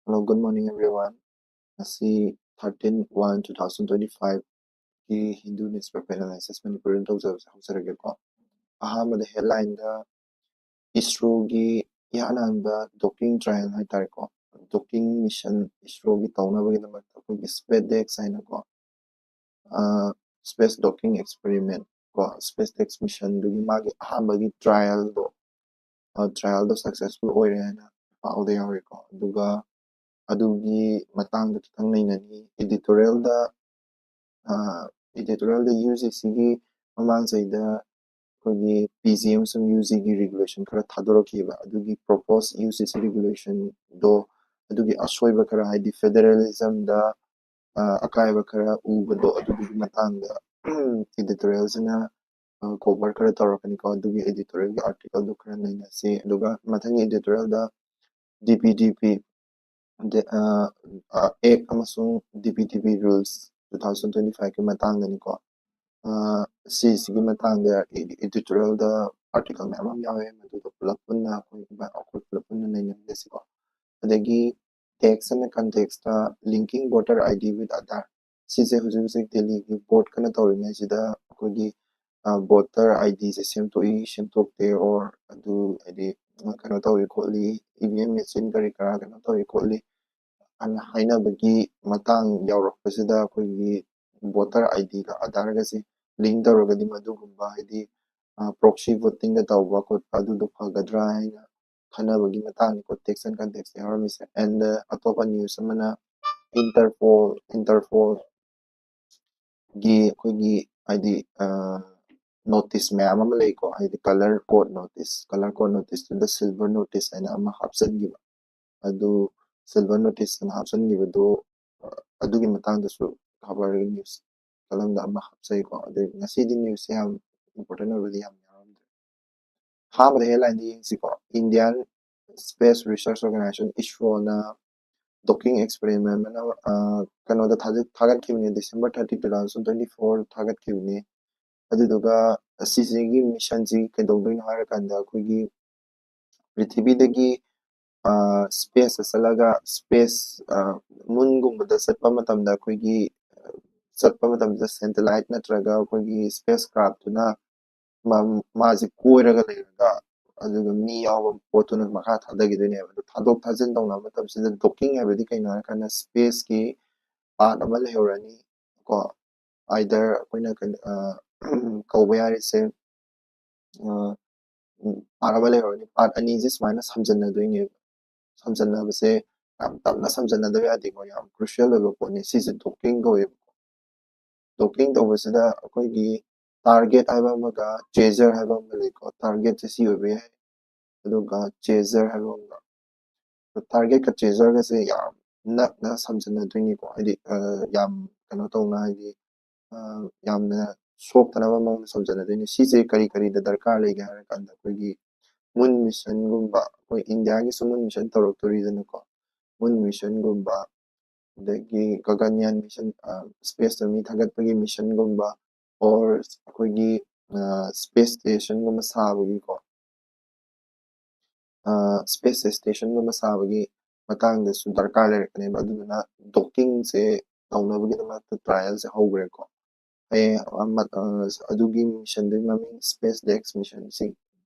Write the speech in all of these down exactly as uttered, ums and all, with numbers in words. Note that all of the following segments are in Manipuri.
Hello, good morning everyone. ꯉꯁꯤ thirteen one two thousand twenty five ꯀꯤ Hindu newspaper analysis ꯃꯅꯤꯄꯨꯔꯤꯗ ꯇꯧꯖꯕꯁꯦ ꯍꯧꯖꯔꯒꯦꯀꯣ꯫ ꯑꯍꯥꯟꯕꯗ headlineꯗ ꯏꯁꯔꯣꯒꯤ ꯏꯍꯥꯟ ꯍꯥꯟꯕ docking trial ꯍꯥꯏꯇꯥꯔꯦꯀꯣ, docking mission ꯏꯁꯔꯣꯒꯤ ꯇꯧꯅꯕꯒꯤꯗꯃꯛꯇ ꯑꯩꯈꯣꯏꯒꯤ SpaceX ꯍꯥꯏꯅꯀꯣ, space docking experiment ꯀꯣ, SpaceX missionꯗꯨꯒꯤ ꯃꯥꯒꯤ ꯑꯍꯥꯟꯕꯒꯤ trialꯗꯣ trialꯗꯣ successful ꯑꯣꯏꯔꯦ ꯍꯥꯏꯅ ꯄꯥꯎꯗ ꯌꯥꯎꯔꯤꯀꯣ꯫ ꯑꯗꯨꯒ ꯑꯗꯨꯒꯤ ꯃꯇꯥꯡꯗ ꯈꯤꯇꯪ ꯅꯩꯅꯅꯤ꯫ Editorialꯗ editorialꯗ UGCꯒꯤ ꯃꯃꯥꯡ ꯆꯍꯤꯗ ꯑꯩꯈꯣꯏꯒꯤ PG ꯑꯃꯁꯨꯡ UGꯒꯤ regulation ꯈꯔ ꯊꯥꯗꯣꯔꯛꯈꯤꯕ, ꯑꯗꯨꯒꯤ proposed UGC regulationꯗꯣ ꯑꯗꯨꯒꯤ ꯑꯁꯣꯏꯕ ꯈꯔ, ꯍꯥꯏꯗꯤ federalismꯗ ꯑꯀꯥꯏꯕ ꯈꯔ ꯎꯕꯗꯣ, ꯑꯗꯨꯒꯤ ꯃꯇꯥꯡꯗ editorialꯁꯤꯅ cover ꯈꯔ ꯇꯧꯔꯛꯀꯅꯤꯀꯣ꯫ ꯑꯗꯨꯒꯤ editorialꯒꯤ articleꯗꯨ ꯈꯔ ꯅꯩꯅꯁꯤ꯫ ꯑꯗꯨꯒ ꯃꯊꯪꯒꯤ editorialꯗ DPDP Act ꯑꯃꯁꯨꯡ DPDP rules two thousand twenty fiveꯀꯤ ꯃꯇꯥꯡꯗꯅꯤꯀꯣ꯫ ꯁꯤꯁꯤꯒꯤ ꯃꯇꯥꯡꯗ editorialꯗ article ꯃꯌꯥꯝ ꯑꯃ ꯌꯥꯎꯋꯦ, ꯃꯗꯨꯗꯣ ꯄꯨꯂꯞ ꯄꯨꯟꯅ ꯑꯩꯈꯣꯏ ꯑꯩꯈꯣꯏ ꯄꯨꯂꯞ ꯄꯨꯟꯅ ꯅꯩꯅꯃꯤꯟꯅꯁꯤꯀꯣ꯫ ꯑꯗꯒꯤ text and contextꯇ linking voter ID with Aadhaar, ꯁꯤꯁꯦ ꯍꯧꯖꯤꯛ ꯍꯧꯖꯤꯛ ꯗꯦꯜꯂꯤꯒꯤ vote ꯀꯟꯅ ꯇꯧꯔꯤꯉꯩꯁꯤꯗ ꯑꯩꯈꯣꯏꯒꯤ voter IDꯁꯦ ꯁꯦꯝꯗꯣꯛꯏ, ꯁꯦꯝꯗꯣꯛꯇꯦ, or ꯑꯗꯨ ꯍꯥꯏꯗꯤ ꯀꯩꯅꯣ ꯇꯧꯏ ꯈꯣꯠꯂꯤ, EVM machine ꯀꯔꯤ ꯀꯔꯥ ꯀꯩꯅꯣ ꯇꯧꯏ ꯈꯣꯠꯂꯤ ꯑꯅ ꯍꯥꯏꯅꯕꯒꯤ ꯃꯇꯥꯡ ꯌꯥꯎꯔꯛꯄꯁꯤꯗ ꯑꯩꯈꯣꯏꯒꯤ voter IDꯒ Aadhaarꯒꯁꯦ link ꯇꯧꯔꯒꯗꯤ ꯃꯗꯨꯒꯨꯝꯕ ꯍꯥꯏꯗꯤ proxy votingꯒ ꯇꯧꯕ ꯈꯣꯠꯄ ꯑꯗꯨꯗꯣ ꯐꯒꯗ꯭ꯔꯥ ꯍꯥꯏꯅ ꯈꯟꯅꯕꯒꯤ ꯃꯇꯥꯡꯅꯤꯀꯣ text and contextꯇ ꯌꯥꯎꯔꯝꯃꯤꯁꯦ꯫ And ꯑꯇꯣꯞꯄ news ꯑꯃꯅ Interpol, Interpolꯒꯤ ꯑꯩꯈꯣꯏꯒꯤ ꯍꯥꯏꯗꯤ notice ꯃꯌꯥꯝ ꯑꯃ ꯂꯩꯀꯣ, ꯍꯥꯏꯗꯤ color code notice, color code noticeꯇꯨꯗ silver notice ꯍꯥꯏꯅ ꯑꯃ ꯍꯥꯞꯆꯤꯟꯈꯤꯕ, ꯑꯗꯨ silver notice ꯍꯥꯏꯅ ꯍꯥꯞꯆꯤꯟꯈꯤꯕꯗꯨ ꯑꯗꯨꯒꯤ ꯃꯇꯥꯡꯗꯁꯨ ꯈꯕꯔꯒꯤ news columnꯗ ꯑꯃ ꯍꯥꯞꯆꯩꯀꯣ꯫ ꯑꯗꯩ ꯉꯁꯤꯗꯤ newsꯁꯦ ꯌꯥꯝ important ꯑꯣꯏꯕꯗꯤ ꯌꯥꯝ ꯌꯥꯎꯔꯝꯗ꯭ꯔꯦ꯫ ꯑꯍꯥꯟꯕꯗ headlineꯗ ꯌꯦꯡꯁꯤꯀꯣ꯫ Indian Space Research Organisation, ISROꯅ docking experiment ꯑꯃ ꯀꯩꯅꯣꯗ ꯊꯥꯒꯠꯈꯤꯕꯅꯦ, December thirty two thousand twenty four ꯊꯥꯒꯠꯈꯤꯕꯅꯦ꯫ ꯑꯗꯨꯗꯨꯒ ꯁꯤꯁꯤꯒꯤ missionꯁꯤ ꯀꯩꯗꯧꯗꯣꯏꯅꯣ ꯍꯥꯏꯔꯀꯥꯟꯗ ꯑꯩꯈꯣꯏꯒꯤ ꯄ꯭ꯔꯤꯊꯤꯕꯤꯗꯒꯤ ꯁ꯭ꯄꯦꯁꯇ ꯆꯠꯂꯒ ꯁ꯭ꯄꯦꯁ ꯃꯨꯟꯒꯨꯝꯕꯗ ꯆꯠꯄ ꯃꯇꯝꯗ ꯑꯩꯈꯣꯏꯒꯤ ꯆꯠꯄ ꯃꯇꯝꯗ ꯁꯦꯇꯦꯂꯥꯏꯠ ꯅꯠꯇ꯭ꯔꯒ ꯑꯩꯈꯣꯏꯒꯤ ꯁ꯭ꯄꯦꯁ ꯀ꯭ꯔꯥꯐꯇꯨꯅ ꯃꯥꯁꯦ ꯀꯣꯏꯔꯒ ꯂꯩꯔꯒ ꯑꯗꯨꯒ ꯃꯤ ꯌꯥꯎꯕ ꯄꯣꯠꯇꯨꯅ ꯃꯈꯥ ꯊꯥꯗꯈꯤꯗꯣꯏꯅꯦꯕ꯫ ꯑꯗꯨ ꯊꯥꯗꯣꯛ ꯊꯥꯖꯤꯟ ꯇꯧꯅꯕ ꯃꯇꯝꯁꯤꯗ ꯗꯣꯀꯤꯡ ꯍꯥꯏꯕꯗꯤ ꯀꯩꯅꯣ ꯍꯥꯏꯔꯀꯥꯟꯗ ꯁ꯭ꯄꯦꯁꯀꯤ ꯄꯥꯔꯠ ꯑꯃ ꯂꯩꯍꯧꯔꯅꯤ ꯀꯣ꯫ ꯑꯥꯏꯗꯔ ꯑꯩꯈꯣꯏꯅ ꯀꯩꯅꯣ ꯀꯧꯕ ꯌꯥꯔꯤꯁꯦ ꯄꯥꯔꯠ ꯑꯃ ꯂꯩꯍꯧꯔꯅꯤ, ꯄꯥꯔꯠ ꯑꯅꯤꯁꯦ ꯁꯨꯃꯥꯏꯅ ꯁꯝꯖꯟꯅꯗꯣꯏꯅꯦꯕ꯫ ꯁꯝꯖꯟꯅꯕꯁꯦ ꯌꯥꯝ ꯇꯞꯅ ꯁꯝꯖꯟꯅꯗꯕ ꯌꯥꯗꯦꯀꯣ, ꯌꯥꯝ ꯀ꯭ꯔꯨꯁꯤꯌꯦꯜ ꯑꯣꯏꯕ ꯄꯣꯠꯅꯤ꯫ ꯁꯤꯁꯦ ꯗꯣꯀꯤꯡ ꯀꯧꯋꯦꯕꯀꯣ꯫ ꯗꯣꯀꯤꯡ ꯇꯧꯕꯁꯤꯗ ꯑꯩꯈꯣꯏꯒꯤ ꯇꯥꯔꯒꯦꯠ ꯍꯥꯏꯕ ꯑꯃꯒ ꯆꯦꯖꯔ ꯍꯥꯏꯕ ꯑꯃꯒ ꯂꯩꯀꯣ꯫ ꯇꯥꯔꯒꯦꯠꯁꯦ ꯁꯤ ꯑꯣꯏꯕ ꯌꯥꯏ, ꯑꯗꯨꯒ ꯆꯦꯖꯔ ꯍꯥꯏꯕ ꯑꯃꯒ꯫ ꯇꯥꯔꯒꯦꯠꯀ ꯆꯦꯖꯔꯒꯁꯦ ꯌꯥꯝ ꯅꯛꯅ ꯁꯝꯖꯟꯅꯗꯣꯏꯅꯤꯀꯣ, ꯍꯥꯏꯗꯤ ꯌꯥꯝ ꯀꯩꯅꯣ ꯇꯧꯅ, ꯍꯥꯏꯗꯤ ꯌꯥꯝꯅ ꯁꯣꯛꯇꯅꯕ ꯃꯑꯣꯡꯗ ꯁꯝꯖꯟꯅꯗꯣꯏꯅꯤ꯫ ꯁꯤꯁꯦ ꯀꯔꯤ ꯀꯔꯤꯗ ꯗꯔꯀꯥꯔ ꯂꯩꯒꯦ ꯍꯥꯏꯔꯀꯥꯟꯗ ꯑꯩꯈꯣꯏꯒꯤ ꯃꯨꯟ ꯃꯤꯁꯟꯒꯨꯝꯕ, ꯑꯩꯈꯣꯏ ꯏꯟꯗꯤꯌꯥꯒꯤꯁꯨ ꯃꯨꯟ ꯃꯤꯁꯟ ꯇꯧꯔꯛꯇꯣꯔꯤꯗꯅꯀꯣ꯫ ꯃꯨꯟ ꯃꯤꯁꯟꯒꯨꯝꯕ, ꯑꯗꯒꯤ ꯒꯒꯟꯌꯥꯟ ꯃꯤꯁꯟ, ꯁ꯭ꯄꯦꯁꯇ ꯃꯤ ꯊꯥꯒꯠꯄꯒꯤ ꯃꯤꯁꯟꯒꯨꯝꯕ, ꯑꯣꯔ ꯑꯩꯈꯣꯏꯒꯤ ꯁ꯭ꯄꯦꯁ ꯁ꯭ꯇꯦꯁꯟꯒꯨꯝꯕ ꯁꯥꯕꯒꯤꯀꯣ, ꯁ꯭ꯄꯦꯁ ꯁ꯭ꯇꯦꯁꯟꯒꯨꯝꯕ ꯁꯥꯕꯒꯤ ꯃꯇꯥꯡꯗꯁꯨ ꯗꯔꯀꯥꯔ ꯂꯩꯔꯛꯀꯅꯦꯕ꯫ ꯑꯗꯨꯗꯨꯅ ꯗꯣꯀꯤꯡꯁꯦ ꯇꯧꯅꯕꯒꯤꯗꯃꯛꯇ ꯇ꯭ꯔꯥꯏꯌꯦꯜꯁꯦ ꯍꯧꯈ꯭ꯔꯦꯀꯣ꯫ ꯑꯗꯨꯒꯤ ꯃꯤꯁꯟꯗꯨꯒꯤ ꯃꯃꯤꯡ ꯁ꯭ꯄꯦꯁ ꯗꯦꯛꯁ ꯃꯤꯁꯟꯁꯤ,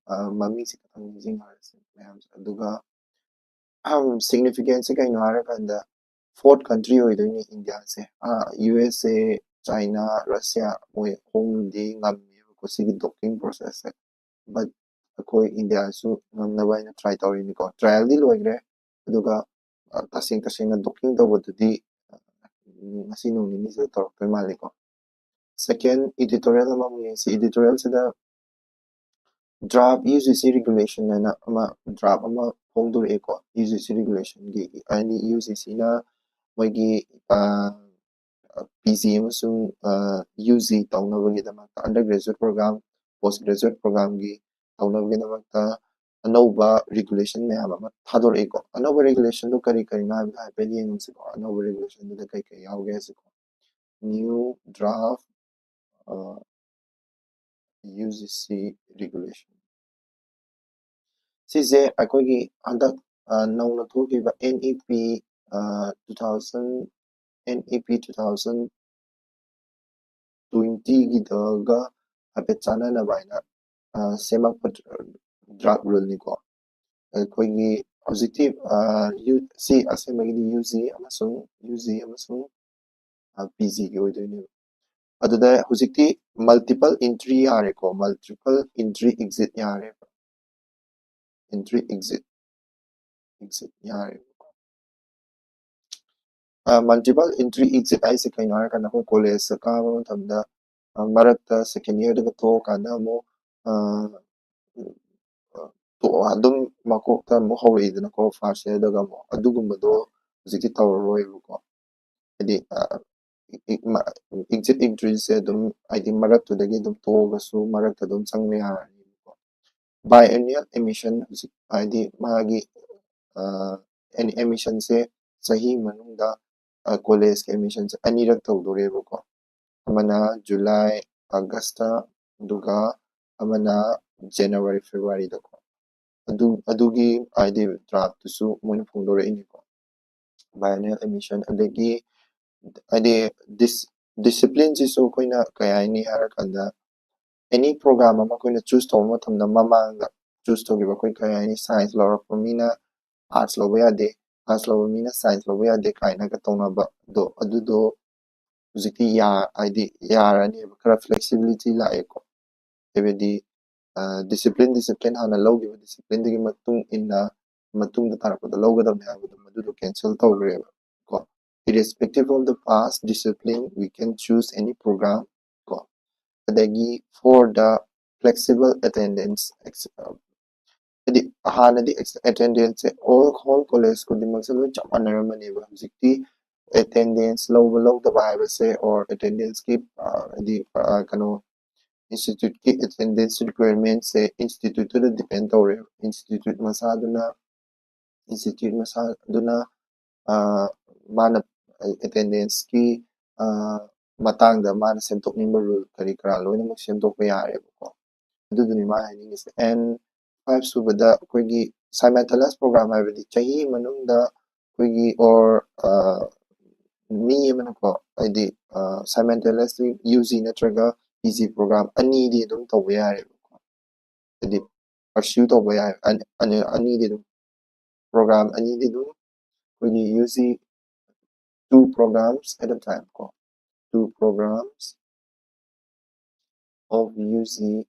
ꯃꯃꯤꯡꯁꯤ ꯈꯛꯇꯪ ꯅꯤꯡꯁꯤꯡꯍꯧꯔꯁꯤ ꯃꯌꯥꯝꯁꯦ꯫ ꯑꯗꯨꯒ ꯁꯤꯒꯅꯤꯐꯤꯀꯦꯟꯁꯁꯦ ꯀꯩꯅꯣ ꯍꯥꯏꯔꯀꯥꯟꯗ ꯐꯣꯔꯠ ꯀꯟꯇ꯭ꯔꯤ ꯑꯣꯏꯗꯣꯏꯅꯤ ꯏꯟꯗꯤꯌꯥꯁꯦ꯫ ꯌꯨ ꯑꯦꯁ ꯑꯦ, ꯆꯥꯏꯅꯥ, ꯔꯁꯤꯌꯥ, ꯃꯣꯏ ꯑꯍꯨꯝꯗꯤ ꯉꯝꯃꯦꯕꯀꯣ ꯁꯤꯒꯤ ꯗꯣꯀꯤꯡ ꯄ꯭ꯔꯣꯁꯦꯁꯁꯦ꯫ ꯕꯠ ꯑꯩꯈꯣꯏ ꯏꯟꯗꯤꯌꯥꯁꯨ ꯉꯝꯅꯕ ꯍꯥꯏꯅ ꯇ꯭ꯔꯥꯏ ꯇꯧꯔꯤꯅꯤꯀꯣ꯫ ꯇ꯭ꯔꯥꯏꯌꯦꯜꯗꯤ ꯂꯣꯏꯈ꯭ꯔꯦ, ꯑꯗꯨꯒ ꯇꯁꯦꯡ ꯇꯁꯦꯡꯅ ꯗꯣꯀꯤꯡ ꯇꯧꯕꯗꯨꯗꯤ ꯉꯁꯤ ꯅꯣꯡ ꯅꯤꯅꯤꯁꯤꯗ ꯇꯧꯔꯛꯇꯣꯏ ꯃꯥꯜꯂꯤꯀꯣ꯫ ꯁꯦꯀꯦꯟ, ꯏꯗꯤꯇꯣꯔꯤꯌꯦꯜ ꯑꯃꯃꯨꯛ ꯌꯦꯡꯁꯤ꯫ ꯏꯗꯤꯇꯣꯔꯤꯌꯦꯜꯁꯤꯗ draft U G C regulation ꯍꯥꯏꯅ ꯑꯃ ꯗ꯭ꯔꯥꯐ ꯑꯃ ꯐꯣꯡꯗꯣꯔꯛꯑꯦꯀꯣ꯫ ꯌꯨ ꯖꯤ ꯁꯤ ꯔꯤꯒꯨꯂꯦꯁꯟꯒꯤ, ꯍꯥꯏꯗꯤ ꯌꯨ ꯖꯤ ꯁꯤꯅ ꯃꯣꯏꯒꯤ ꯄꯤ ꯖꯤ ꯑꯃꯁꯨꯡ ꯌꯨ ꯖꯤ ꯇꯧꯅꯕꯒꯤꯗꯃꯛꯇ, ꯑꯟꯗꯔ ꯒ꯭ꯔꯦꯖꯨꯑꯦꯠ ꯄ꯭ꯔꯣꯒ꯭ꯔꯥꯝ, ꯄꯣꯁ ꯒ꯭ꯔꯦꯖꯨꯑꯦꯠ ꯄ꯭ꯔꯣꯒ꯭ꯔꯥꯝꯒꯤ ꯇꯧꯅꯕꯒꯤꯗꯃꯛꯇ ꯑꯅꯧꯕ ꯔꯤꯒꯨꯂꯦꯁꯟ ꯃꯌꯥꯝ ꯑꯃ ꯊꯥꯗꯣꯔꯛꯏꯀꯣ꯫ ꯑꯅꯧꯕ ꯔꯤꯒꯨꯂꯦꯁꯟꯗꯨ ꯀꯔꯤ ꯀꯔꯤꯅꯣ ꯍꯥꯏꯕꯗꯣ ꯍꯥꯏꯐꯦꯠ ꯌꯦꯡꯉꯁꯤꯀꯣ꯫ ꯑꯅꯧꯕ ꯔꯤꯒꯨꯂꯦꯁꯟꯗꯨꯗ ꯀꯩ ꯀꯩ ꯌꯥꯎꯒꯦ ꯍꯥꯏꯁꯤꯀꯣ꯫ New draft U G C regulation. ꯁꯤꯁꯦ ꯑꯩꯈꯣꯏꯒꯤ ꯍꯟꯗꯛ ꯅꯧꯅ ꯊꯣꯛꯈꯤꯕ N E P two thousand N E P two thousand twenty ꯒꯤꯗꯒ ꯍꯥꯏꯐꯦꯠ ꯆꯥꯟꯅꯅꯕ ꯍꯥꯏꯅ ꯁꯦꯝꯃꯛꯄ draft rule ꯅꯤꯀꯣ꯫ ꯑꯩꯈꯣꯏꯒꯤ ꯍꯧꯖꯤꯛꯇꯤ ꯁꯤ ꯑꯁꯦꯡꯕꯒꯤꯗꯤ U G ꯑꯃꯁꯨꯡ U G ꯑꯃꯁꯨꯡ P G ꯒꯤ ꯑꯣꯏꯗꯣꯏꯅꯦꯕ꯫ ꯑꯗꯨꯗ ꯍꯧꯖꯤꯛꯇꯤ multiple entry ꯌꯥꯔꯦꯀꯣ, multiple entry exit ꯌꯥꯔꯦꯕ꯫ Entry exit exit ꯌꯥꯔꯦꯕꯀꯣ꯫ Multiple entry exit ꯍꯥꯏꯁꯦ ꯀꯩꯅꯣ ꯍꯥꯏꯔꯀꯥꯟꯗ ꯑꯩꯈꯣꯏ college ꯇ ꯀꯥꯕ ꯃꯇꯝꯗ ꯃꯔꯛꯇ second year ꯗꯒ ꯊꯣꯛꯑꯀꯥꯟꯗ ꯑꯃꯨꯛ ꯑꯗꯨꯝ ꯃꯀꯣꯛꯇ ꯑꯃꯨꯛ ꯍꯧꯔꯛꯏꯗꯅꯀꯣ, first year ꯗꯒ ꯑꯃꯨꯛ꯫ ꯑꯗꯨꯒꯨꯝꯕꯗꯣ ꯍꯧꯖꯤꯛꯇꯤ ꯇꯧꯔꯔꯣꯏꯕꯀꯣ꯫ ꯍꯥꯏꯗꯤ exit entry ꯁꯦ ꯑꯗꯨꯝ ꯍꯥꯏꯗꯤ ꯃꯔꯛꯇꯨꯗꯒꯤ ꯑꯗꯨꯝ ꯊꯣꯛꯑꯒꯁꯨ ꯃꯔꯛꯇ ꯑꯗꯨꯝ ꯆꯪꯕ ꯌꯥꯔꯅꯤꯕꯀꯣ꯫ Biennial admission ꯍꯧꯖꯤꯛ ꯍꯥꯏꯗꯤ ꯃꯥꯒꯤ admission ꯁꯦ ꯆꯍꯤ ꯃꯅꯨꯡꯗ college ꯀꯤ admission ꯁꯦ ꯑꯅꯤꯔꯛ ꯇꯧꯗꯣꯔꯦꯕꯀꯣ꯫ ꯑꯃꯅ July August ꯇ, ꯑꯗꯨꯒ ꯑꯃꯅ January February ꯗꯀꯣ꯫ ꯑꯗꯨ ꯑꯗꯨꯒꯤ ꯍꯥꯏꯗꯤ draft ꯇꯨꯁꯨ ꯃꯣꯏꯅ ꯐꯣꯡꯗꯣꯔꯛꯏꯅꯤꯀꯣ꯫ Biennial admission ꯑꯗꯒꯤ ꯍꯥꯏꯗꯤ discipline ꯁꯤꯁꯨ ꯑꯩꯈꯣꯏꯅ ꯀꯩ ꯍꯥꯏꯅꯤ ꯍꯥꯏꯔꯀꯥꯟꯗ any program ꯑꯃ ꯑꯩꯈꯣꯏꯅ choose ꯇꯧꯕ ꯃꯇꯝꯗ ꯃꯃꯥꯡꯗ choose ꯇꯧꯈꯤꯕ ꯑꯩꯈꯣꯏ ꯀꯩ ꯍꯥꯏꯅꯤ science ꯂꯧꯔꯛꯄ ꯃꯤꯅ arts ꯂꯧꯕ ꯌꯥꯗꯦ, arts ꯂꯧꯕ ꯃꯤꯅ science ꯂꯧꯕ ꯌꯥꯗꯦ ꯀꯥꯏꯅꯒ ꯇꯧꯅꯕꯗꯣ ꯑꯗꯨꯗꯣ ꯍꯧꯖꯤꯛꯇꯤ ꯍꯥꯏꯗꯤ ꯌꯥꯔꯅꯦꯕ, ꯈꯔ flexibility ꯂꯥꯛꯑꯦꯀꯣ꯫ ꯍꯥꯏꯕꯗꯤ discipline discipline ꯍꯥꯟꯅ ꯂꯧꯈꯤꯕ discipline ꯗꯨꯒꯤ ꯃꯇꯨꯡ ꯏꯟꯅ ꯃꯇꯨꯡꯗ ꯇꯥꯔꯛꯄꯗ ꯂꯧꯒꯗꯕꯅꯦ ꯍꯥꯏꯕꯗꯣ ꯃꯗꯨꯗꯣ cancel ꯇꯧꯈ꯭ꯔꯦꯕ ꯀꯣ꯫ Irrespective of the past discipline, we can choose any program ꯀꯣ꯫ ꯑꯗꯒꯤ for the flexible attendance, ꯍꯥꯏꯗꯤ ꯍꯥꯟꯅꯗꯤ attendance ꯁꯦ all whole college ꯈꯨꯗꯤꯡꯃꯛꯁꯦ ꯂꯣꯏ ꯆꯞ ꯃꯥꯟꯅꯔꯝꯕꯅꯦꯕ꯫ ꯍꯧꯖꯤꯛꯇꯤ attendance ꯂꯧꯕ ꯂꯧꯗꯕ ꯍꯥꯏꯕꯁꯦ or attendance ꯀꯤ ꯍꯥꯏꯗꯤ ꯀꯩꯅꯣ institute ꯀꯤ attendance requirement ꯁꯦ institute ꯇꯨꯗ depend ꯇꯧꯔꯦ꯫ Institute ꯃꯁꯥꯗꯨꯅ institute ꯃꯁꯥꯗꯨꯅ ꯃꯥꯅ attendance ꯀꯤ ꯃꯇꯥꯡꯗ ꯃꯥꯅ ꯁꯦꯝꯗꯣꯛꯅꯤꯡꯕ rule ꯀꯔꯤ ꯀꯔꯥ ꯂꯣꯏꯅꯃꯛ ꯁꯦꯝꯗꯣꯛꯄ ꯌꯥꯔꯦꯕꯀꯣ꯫ ꯑꯗꯨꯗꯨꯅꯤ ꯃꯥ ꯍꯥꯏꯅꯤꯡꯉꯤꯁꯦ꯫ And five ꯁꯨꯕꯗ ꯑꯩꯈꯣꯏꯒꯤ simultaneous program ꯍꯥꯏꯕꯗꯤ ꯆꯍꯤ ꯃꯅꯨꯡꯗ ꯑꯩꯈꯣꯏꯒꯤ or ꯃꯤ ꯑꯃꯅꯀꯣ, ꯍꯥꯏꯗꯤ simultaneously U G ꯅꯠꯇ꯭ꯔꯒ P G program ꯑꯅꯤꯗꯤ ꯑꯗꯨꯝ ꯇꯧꯕ ꯌꯥꯔꯦꯕꯀꯣ꯫ ꯍꯥꯏꯗꯤ pursue ꯇꯧꯕ ꯌꯥꯏ, ꯑꯅꯤꯗꯤ ꯑꯗꯨꯝ, program ꯑꯅꯤꯗꯤ ꯑꯗꯨꯝ ꯑꯩꯈꯣꯏꯒꯤ U G two programs at a time ꯀꯣ, two programs of U G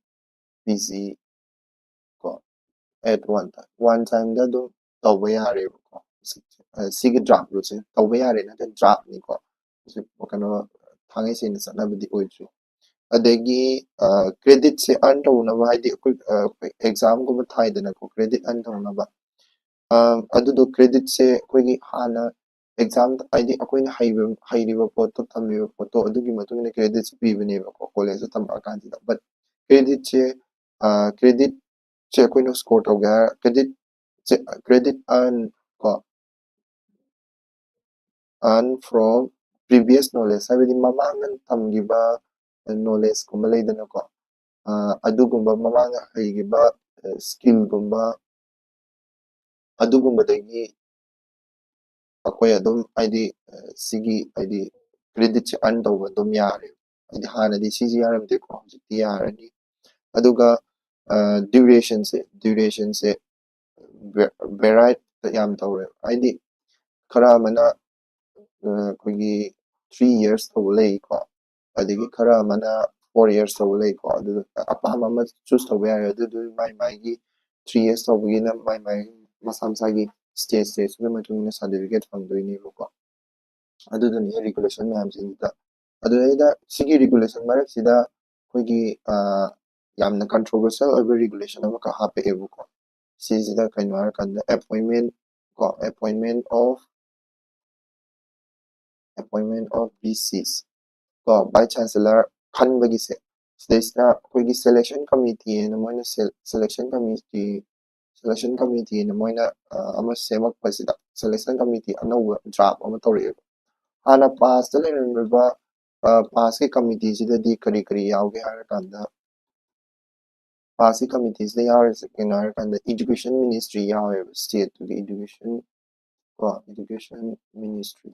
P G ꯀꯣ, at one time, one time ꯗ ꯑꯗꯨꯝ ꯇꯧꯕ ꯌꯥꯔꯦꯕꯀꯣ꯫ ꯁꯤꯒꯤ draft rule ꯁꯦ ꯇꯧꯕ ꯌꯥꯔꯦ ꯅꯠꯇ꯭ꯔ draft ꯅꯤꯀꯣ꯫ ꯀꯩꯅꯣ, ꯊꯥꯡꯉꯩ ꯁꯦꯡꯅ ꯆꯠꯅꯕꯗꯤ ꯑꯣꯏꯗ꯭ꯔꯤ꯫ ꯑꯗꯒꯤ credit ꯁꯦ earn ꯇꯧꯅꯕ, ꯍꯥꯏꯗꯤ ꯑꯩꯈꯣꯏ exam ꯒꯨꯝꯕ ꯊꯥꯏꯗꯅꯀꯣ, credit earn ꯇꯧꯅꯕ꯫ ꯑꯗꯨꯗꯣ credit ꯁꯦ ꯑꯩꯈꯣꯏꯒꯤ ꯍꯥꯟꯅ exam, ꯍꯥꯏꯗꯤ ꯑꯩꯈꯣꯏꯅ ꯍꯩꯕ, ꯍꯩꯔꯤꯕ ꯄꯣꯠꯇꯣ, ꯇꯝꯃꯤꯕ ꯄꯣꯠꯇꯣ, ꯑꯗꯨꯒꯤ ꯃꯇꯨꯡ ꯏꯟꯅ credit ꯁꯦ ꯄꯤꯕꯅꯦꯕꯀꯣ, college ꯇ ꯇꯝꯃꯛꯑꯀꯥꯟꯁꯤꯗ꯫ But credit ꯁꯦ, credit ꯁꯦ ꯑꯩꯈꯣꯏꯅ score ꯇꯧꯒꯦ ꯍꯥꯏꯔ, credit ꯁꯦ, credit earn ꯀꯣ, earn from previous knowledge, ꯍꯥꯏꯕꯗꯤ ꯃꯃꯥꯡꯗ ꯇꯝꯈꯤꯕ knowledge ꯀꯨꯝꯕ ꯂꯩꯗꯅꯀꯣ, ꯑꯗꯨꯒꯨꯝꯕ ꯃꯃꯥꯡꯗ ꯍꯩꯈꯤꯕ skill ꯒꯨꯝꯕ, ꯑꯗꯨꯒꯨꯝꯕꯗꯒꯤ ꯑꯩꯈꯣꯏ ꯑꯗꯨꯝ, ꯍꯥꯏꯗꯤ ꯁꯤꯒꯤ, ꯍꯥꯏꯗꯤ credit ꯁꯦ earn ꯇꯧꯕ ꯑꯗꯨꯝ ꯌꯥꯔꯦ꯫ ꯍꯥꯏꯗꯤ ꯍꯥꯟꯅꯗꯤ ꯁꯤꯁꯦ ꯌꯥꯔꯝꯗꯦꯀꯣ, ꯍꯧꯖꯤꯛꯇꯤ ꯌꯥꯔꯅꯤ꯫ ꯑꯗꯨꯒ duration ꯁꯦ, duration ꯁꯦ varied ꯌꯥꯝ ꯇꯧꯔꯦ꯫ ꯍꯥꯏꯗꯤ ꯈꯔ ꯑꯃꯅ ꯑꯩꯈꯣꯏꯒꯤ three years ꯇꯧꯕ ꯂꯩꯀꯣ, ꯑꯗꯒꯤ ꯈꯔ ꯑꯃꯅ four years ꯇꯧꯕ ꯂꯩꯀꯣ꯫ ꯑꯗꯨ ꯑꯄꯥꯝꯕ ꯑꯃ choose ꯇꯧꯕ ꯌꯥꯔꯦ꯫ ꯑꯗꯨꯗꯨ ꯃꯥꯏ ꯃꯥꯏꯒꯤ three years ꯇꯧꯕꯒꯤꯅ ꯃꯥꯏ ꯃꯥꯏ ꯃꯁꯥ ꯃꯁꯥꯒꯤ state state ꯇꯨꯒꯤ ꯃꯇꯨꯡ ꯏꯟꯅ certificate ꯐꯪꯗꯣꯏꯅꯦꯕꯀꯣ꯫ ꯑꯗꯨꯗꯨꯅꯤ regulation ꯃꯌꯥꯝꯁꯤꯡꯁꯤꯗ꯫ ꯑꯗꯨꯗꯩꯗ ꯁꯤꯒꯤ regulation ꯃꯔꯛꯁꯤꯗ ꯑꯩꯈꯣꯏꯒꯤ ꯌꯥꯝꯅ controversial ꯑꯣꯏꯕ regulation ꯑꯃꯈꯛ ꯍꯥꯞꯄꯛꯑꯦꯕꯀꯣ꯫ ꯁꯤꯁꯤꯗ ꯀꯩꯅꯣ ꯍꯥꯏꯔꯀꯥꯟꯗ appointment ꯀꯣ, appointment of appointment of V Cs ꯀꯣ, vice chancellor ꯈꯟꯕꯒꯤꯁꯦ꯫ ꯁꯤꯗꯩꯁꯤꯗ ꯑꯩꯈꯣꯏꯒꯤ selection committee ꯍꯥꯏꯅ ꯃꯣꯏꯅ selection committee, selection committee ꯍꯥꯏꯅ ꯃꯣꯏꯅ ꯑꯃ ꯁꯦꯝꯃꯛꯄꯁꯤꯗ, selection committee ꯑꯅꯧꯕ draft ꯑꯃ ꯇꯧꯔꯛꯑꯦꯕ꯫ ꯍꯥꯟꯅ past ꯇ ꯂꯩꯔꯝꯃꯤꯕ past ꯀꯤ committee ꯁꯤꯗꯗꯤ ꯀꯔꯤ ꯀꯔꯤ ꯌꯥꯎꯒꯦ ꯍꯥꯏꯔꯀꯥꯟꯗ, ꯄꯥꯁꯀꯤ ꯀꯃꯤꯇꯤꯁꯤꯗ ꯌꯥꯎꯔꯤꯁꯦ ꯀꯩꯅꯣ ꯍꯥꯏꯔꯀꯥꯟꯗ education ministry ꯌꯥꯎꯋꯦꯕ, stateꯇꯨꯒꯤ education ꯀꯣ, education ministry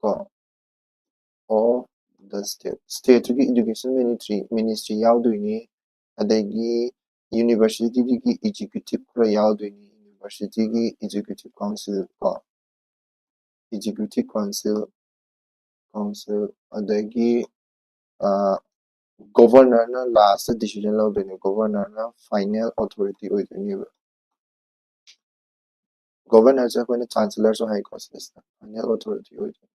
ꯀꯣ, of the state, stateꯇꯨꯒꯤ education ministry ministry ꯌꯥꯎꯗꯣꯏꯅꯤ꯫ ꯑꯗꯒꯤ universityꯗꯨꯒꯤ executive ꯈꯔ ꯌꯥꯎꯗꯣꯏꯅꯤ, universityꯒꯤ executive council ꯀꯣ, executive council council ꯑꯗꯒꯤ governorꯅ last decision ꯂꯧꯗꯣꯏꯅꯦ, governorꯅ final authority ꯑꯣꯏꯗꯣꯏꯅꯦꯕ꯫ Governorꯁꯦ ꯑꯩꯈꯣꯏꯅ chancellorꯁꯨ ꯍꯥꯏꯀꯣ, ꯁꯤꯗꯩꯁꯤꯗ final authority ꯑꯣꯏꯗꯣꯏꯅꯤ꯫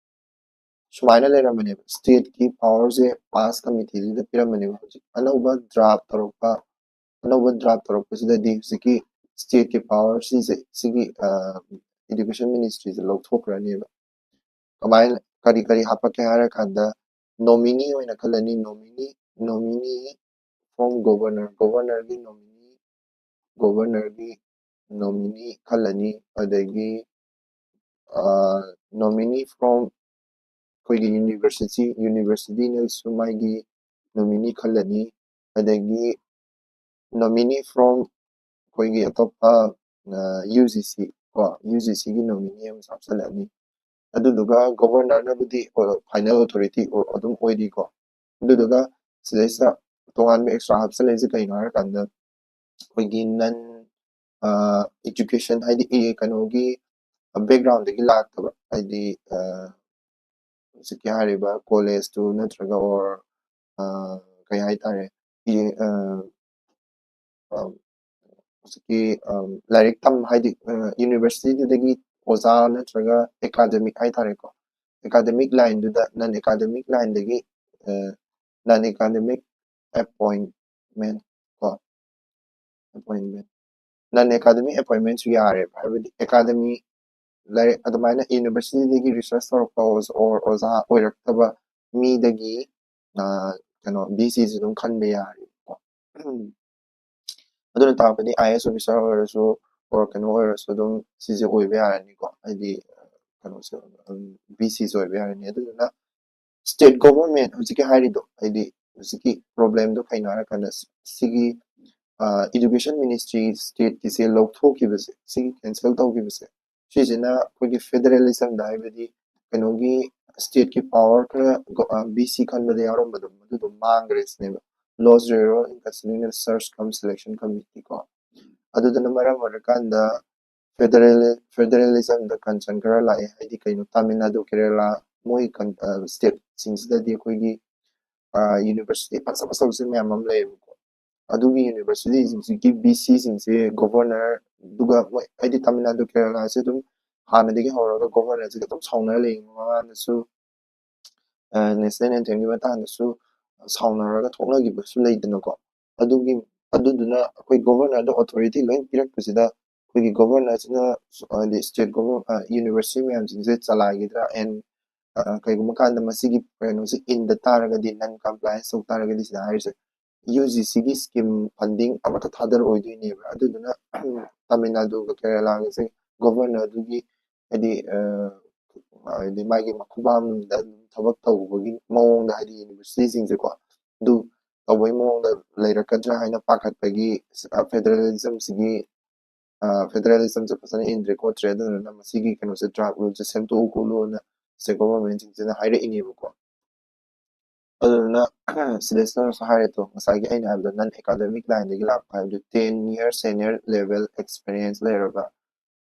ꯁꯨꯃꯥꯏꯅ ꯂꯩꯔꯝꯕꯅꯦꯕ, stateꯀꯤ powerꯁꯦ pass committeeꯁꯤꯗ ꯄꯤꯔꯝꯕꯅꯦꯕ꯫ ꯍꯧꯖꯤꯛ ꯑꯅꯧꯕ draft ꯇꯧꯔꯛꯄ, ꯑꯅꯧꯕ draft ꯇꯧꯔꯛꯄꯁꯤꯗꯗꯤ ꯍꯧꯖꯤꯛꯀꯤ stateꯀꯤ power ꯁꯤꯁꯦ, ꯁꯤꯒꯤ education ministryꯁꯦ ꯂꯧꯊꯣꯛꯈ꯭ꯔꯅꯦꯕ꯫ ꯀꯃꯥꯏꯅ, ꯀꯔꯤ ꯀꯔꯤ ꯍꯥꯞꯄꯛꯀꯦ ꯍꯥꯏꯔꯀꯥꯟꯗ, nominee ꯑꯣꯏꯅ ꯈꯜꯂꯅꯤ, nominee nominee from governor, governorꯒꯤ nominee, governorꯒꯤ nominee ꯈꯜꯂꯅꯤ꯫ ꯑꯗꯒꯤ nominee from ꯑꯩꯈꯣꯏꯒꯤ university, universityꯅꯁꯨ ꯃꯥꯒꯤ nominee ꯈꯜꯂꯅꯤ꯫ ꯑꯗꯒꯤ nominee from ꯑꯩꯈꯣꯏꯒꯤ ꯑꯇꯣꯞꯄ UGC ꯀꯣ, UGCꯒꯤ nominee ꯑꯃꯁꯨ ꯍꯥꯞꯆꯤꯜꯂꯅꯤ꯫ ꯑꯗꯨꯗꯨꯒ governorꯅꯕꯨꯗꯤ final authority ꯑꯗꯨꯝ ꯑꯣꯏꯔꯤꯀꯣ꯫ ꯑꯗꯨꯗꯨꯒ ꯁꯤꯗꯩꯁꯤꯗ ꯇꯣꯉꯥꯟꯕ extra ꯍꯥꯞꯆꯤꯜꯂꯛꯏꯁꯦ ꯀꯩꯅꯣ ꯍꯥꯏꯔꯀꯥꯟꯗ, ꯑꯩꯈꯣꯏꯒꯤ non education ꯍꯥꯏꯗꯤ ꯀꯩꯅꯣꯒꯤ backgroundꯗꯒꯤ ꯂꯥꯛꯇꯕ, ꯍꯥꯏꯗꯤ ꯍꯧꯖꯤꯛꯀꯤ ꯍꯥꯏꯔꯤꯕ collegeꯇꯨ ꯅꯠꯇ꯭ꯔꯒ or ꯀꯩ ꯍꯥꯏꯇꯥꯔꯦ, ꯍꯧꯖꯤꯛꯀꯤ ꯂꯥꯏꯔꯤꯛ ꯇꯝ ꯍꯥꯏꯗꯤ universityꯗꯨꯗꯒꯤ ꯑꯣꯖꯥ ꯅꯠꯇ꯭ꯔꯒ academic ꯍꯥꯏꯇꯥꯔꯦꯀꯣ, academic lineꯗꯨꯗ non academic lineꯗꯒꯤ non academic appointment ꯀꯣ, appointment, non academic appointmentꯁꯨ ꯌꯥꯔꯦꯕ꯫ ꯍꯥꯏꯕꯗꯤ academy ꯂꯥꯏꯔꯤꯛ ꯑꯗꯨꯃꯥꯏꯅ universityꯗꯒꯤ research ꯇꯧꯔꯛꯄ or ꯑꯣꯖꯥ ꯑꯣꯏꯔꯛꯇꯕ ꯃꯤꯗꯒꯤ ꯀꯩꯅꯣ VCꯁꯨ ꯑꯗꯨꯝ ꯈꯟꯕ ꯌꯥꯔꯦꯕꯀꯣ꯫ ꯑꯗꯨꯅ ꯇꯥꯛꯄꯗꯤ IAS officer ꯑꯣꯏꯔꯁꯨ or ꯀꯩꯅꯣ ꯑꯣꯏꯔꯁꯨ ꯑꯗꯨꯝ ꯁꯤꯁꯦ ꯑꯣꯏꯕ ꯌꯥꯔꯅꯤꯀꯣ, ꯍꯥꯏꯗꯤ ꯀꯩꯅꯣꯁꯦ, VCꯁꯦ ꯑꯣꯏꯕ ꯌꯥꯔꯅꯤ꯫ ꯑꯗꯨꯗꯨꯅ state government ꯍꯧꯖꯤꯛꯀꯤ ꯍꯥꯏꯔꯤꯗꯣ, ꯍꯥꯏꯗꯤ ꯍꯧꯖꯤꯛꯀꯤ ꯄ꯭ꯔꯣꯕ꯭ꯂꯦꯝꯗꯣ ꯀꯩꯅꯣ ꯍꯥꯏꯔꯀꯥꯟꯗ ꯁꯤꯒꯤ ꯏꯗꯨꯀꯦꯁꯟ ꯃꯤꯅꯤꯁꯇ꯭ꯔꯤ ꯁ꯭ꯇꯦꯠꯀꯤꯁꯦ ꯂꯧꯊꯣꯛꯈꯤꯕꯁꯦ, ꯁꯤꯒꯤ ꯀꯦꯟꯁꯦꯜ ꯇꯧꯈꯤꯕꯁꯦ, ꯁꯤꯁꯤꯅ ꯑꯩꯈꯣꯏꯒꯤ ꯐꯦꯗꯔꯦꯂꯤꯖꯝꯗ, ꯍꯥꯏꯕꯗꯤ ꯀꯩꯅꯣꯒꯤ ꯁ꯭ꯇꯦꯠꯀꯤ ꯄꯋꯥꯔ ꯈꯔ ꯕꯤ ꯁꯤ ꯈꯟꯕꯗ ꯌꯥꯎꯔꯝꯕꯗꯣ, ꯃꯗꯨꯗꯣ ꯃꯥꯡꯈ꯭ꯔꯦ ꯁꯤꯅꯦꯕ, lost role in constitutional search cum selection committee ꯀꯣ꯫ ꯑꯗꯨꯗꯨꯅ ꯃꯔꯝ ꯑꯣꯏꯔꯀꯥꯟꯗ ꯐꯦꯗꯔꯦꯜ ꯐꯦꯗꯔꯦꯂꯤꯖꯝꯗ ꯀꯟꯁꯔꯟ ꯈꯔ ꯂꯥꯛꯑꯦ꯫ ꯍꯥꯏꯗꯤ ꯀꯩꯅꯣ, ꯇꯥꯃꯤꯜ ꯅꯥꯗꯨ, ꯀꯦꯔꯦꯂꯥ, ꯃꯣꯏ ꯁ꯭ꯇꯦꯠꯁꯤꯡꯁꯤꯗꯗꯤ ꯑꯩꯈꯣꯏꯒꯤ ꯌꯨꯅꯤꯚꯔꯁꯤꯇꯤ ꯐꯖ ꯐꯖꯕꯁꯦ ꯃꯌꯥꯝ ꯑꯃ ꯂꯩꯌꯦꯕꯀꯣ꯫ ꯑꯗꯨꯒꯤ ꯌꯨꯅꯤꯚꯔꯁꯤꯇꯤꯁꯤꯡꯁꯤꯒꯤ ꯕꯤ ꯁꯤꯁꯤꯡꯁꯦ ꯒꯣꯚꯔꯅꯔꯗꯨꯒ, ꯃꯣꯏ ꯍꯥꯏꯗꯤ ꯇꯥꯃꯤꯜ ꯅꯥꯗꯨ, ꯀꯦꯔꯦꯂꯥꯁꯦ ꯑꯗꯨꯝ ꯍꯥꯟꯅꯗꯒꯤ ꯍꯧꯔꯒ ꯒꯣꯚꯔꯅꯔꯁꯤꯒ ꯑꯗꯨꯝ ꯁꯥꯎꯅꯔ ꯂꯩ꯫ ꯃꯃꯥꯡꯗꯁꯨ ꯅꯦꯁꯅꯦꯜ ꯑꯦꯟꯊꯦꯝꯒꯤ ꯃꯇꯥꯡꯗꯁꯨ ꯁꯥꯎꯅꯔꯒ ꯊꯣꯛꯅꯈꯤꯕꯁꯨ ꯂꯩꯗꯅꯀꯣ꯫ ꯑꯗꯨꯒꯤ ꯑꯗꯨꯗꯨꯅ ꯑꯩꯈꯣꯏ ꯒꯣꯚꯔꯅꯔꯗ ꯑꯣꯊꯣꯔꯤꯇꯤ ꯂꯣꯏ ꯄꯤꯔꯛꯄꯁꯤꯗ, ꯑꯩꯈꯣꯏꯒꯤ ꯒꯣꯚꯔꯅꯔꯁꯤꯅ ꯍꯥꯏꯗꯤ ꯁ꯭ꯇꯦꯠ ꯒꯣꯚꯔ ꯌꯨꯅꯤꯚꯔꯁꯤꯇꯤ ꯃꯌꯥꯝꯁꯤꯡꯁꯦ ꯆꯂꯥꯏꯈꯤꯗ꯭ꯔꯥ, ꯑꯦꯟ ꯀꯩꯒꯨꯝꯕ ꯀꯥꯟꯗ ꯃꯁꯤꯒꯤ ꯀꯩꯅꯣꯁꯦ ꯏꯟꯗ ꯇꯥꯔꯒꯗꯤ, ꯅꯟ ꯀꯝꯄ꯭ꯂꯥꯏꯟꯁ ꯇꯧ ꯇꯥꯔꯒꯗꯤ, ꯁꯤꯗ ꯍꯥꯏꯔꯤꯁꯦ ꯌꯨ ꯖꯤ ꯁꯤꯒꯤ ꯁ꯭ꯀꯤꯝ ꯐꯟꯗꯤꯡ ꯑꯃꯠꯇ ꯊꯥꯗꯔꯛꯑꯣꯏꯗꯣꯏꯅꯦꯕ꯫ ꯑꯗꯨꯗꯨꯅ ꯇꯥꯃꯤꯜ ꯅꯥꯗꯨꯒ ꯀꯦꯔꯦꯂꯥꯒꯁꯦ ꯒꯣꯚꯔꯅꯔꯗꯨꯒꯤ ꯍꯥꯏꯗꯤ ꯍꯥꯏꯗꯤ ꯃꯥꯒꯤ ꯃꯈꯨꯕꯥꯝꯗ ꯑꯗꯨꯝ ꯊꯕꯛ ꯇꯧꯕꯒꯤ ꯃꯑꯣꯡꯗ, ꯍꯥꯏꯗꯤ ꯌꯨꯅꯤꯚꯔꯁꯤꯇꯤꯁꯤꯡꯁꯦꯀꯣ, ꯑꯗꯨ ꯇꯧꯕꯒꯤ ꯃꯑꯣꯡꯗ ꯂꯩꯔꯛꯀꯗ꯭ꯔꯥ ꯍꯥꯏꯅ ꯄꯥꯈꯠꯄꯒꯤ ꯐꯦꯗꯔꯦꯂꯤꯖꯝꯁꯤꯒꯤ ꯐꯦꯗꯔꯦꯂꯤꯖꯝꯁꯦ ꯐꯖꯅ ꯏꯟꯗ꯭ꯔꯦ ꯈꯣꯠꯇ꯭ꯔꯦ, ꯑꯗꯨꯗꯨꯅ ꯃꯁꯤꯒꯤ ꯀꯩꯅꯣꯁꯦ, ꯗ꯭ꯔꯥꯐ ꯔꯨꯜꯁꯦ ꯁꯦꯝꯗꯣꯛꯎ ꯈꯣꯠꯂꯨꯅ ꯁ꯭ꯇꯦꯠ ꯒꯣꯚꯔꯟꯃꯦꯟꯠꯁꯤꯡꯁꯤꯅ ꯍꯥꯏꯔꯛꯏꯅꯦꯕꯀꯣ꯫ ꯑꯗꯨꯗꯨꯅ ꯁꯤꯗꯩꯁꯤꯗꯁꯨ ꯍꯥꯏꯔꯦ ꯇꯣ, ꯉꯁꯥꯏꯒꯤ ꯑꯩꯅ ꯍꯥꯏꯕꯗꯣ, ꯅꯟ ꯑꯦꯀꯥꯗꯃꯤꯛ ꯂꯥꯏꯟꯗꯒꯤ ꯂꯥꯛꯄ ꯍꯥꯏꯕꯗꯣ, ten year senior level experience ꯂꯩꯔꯕ,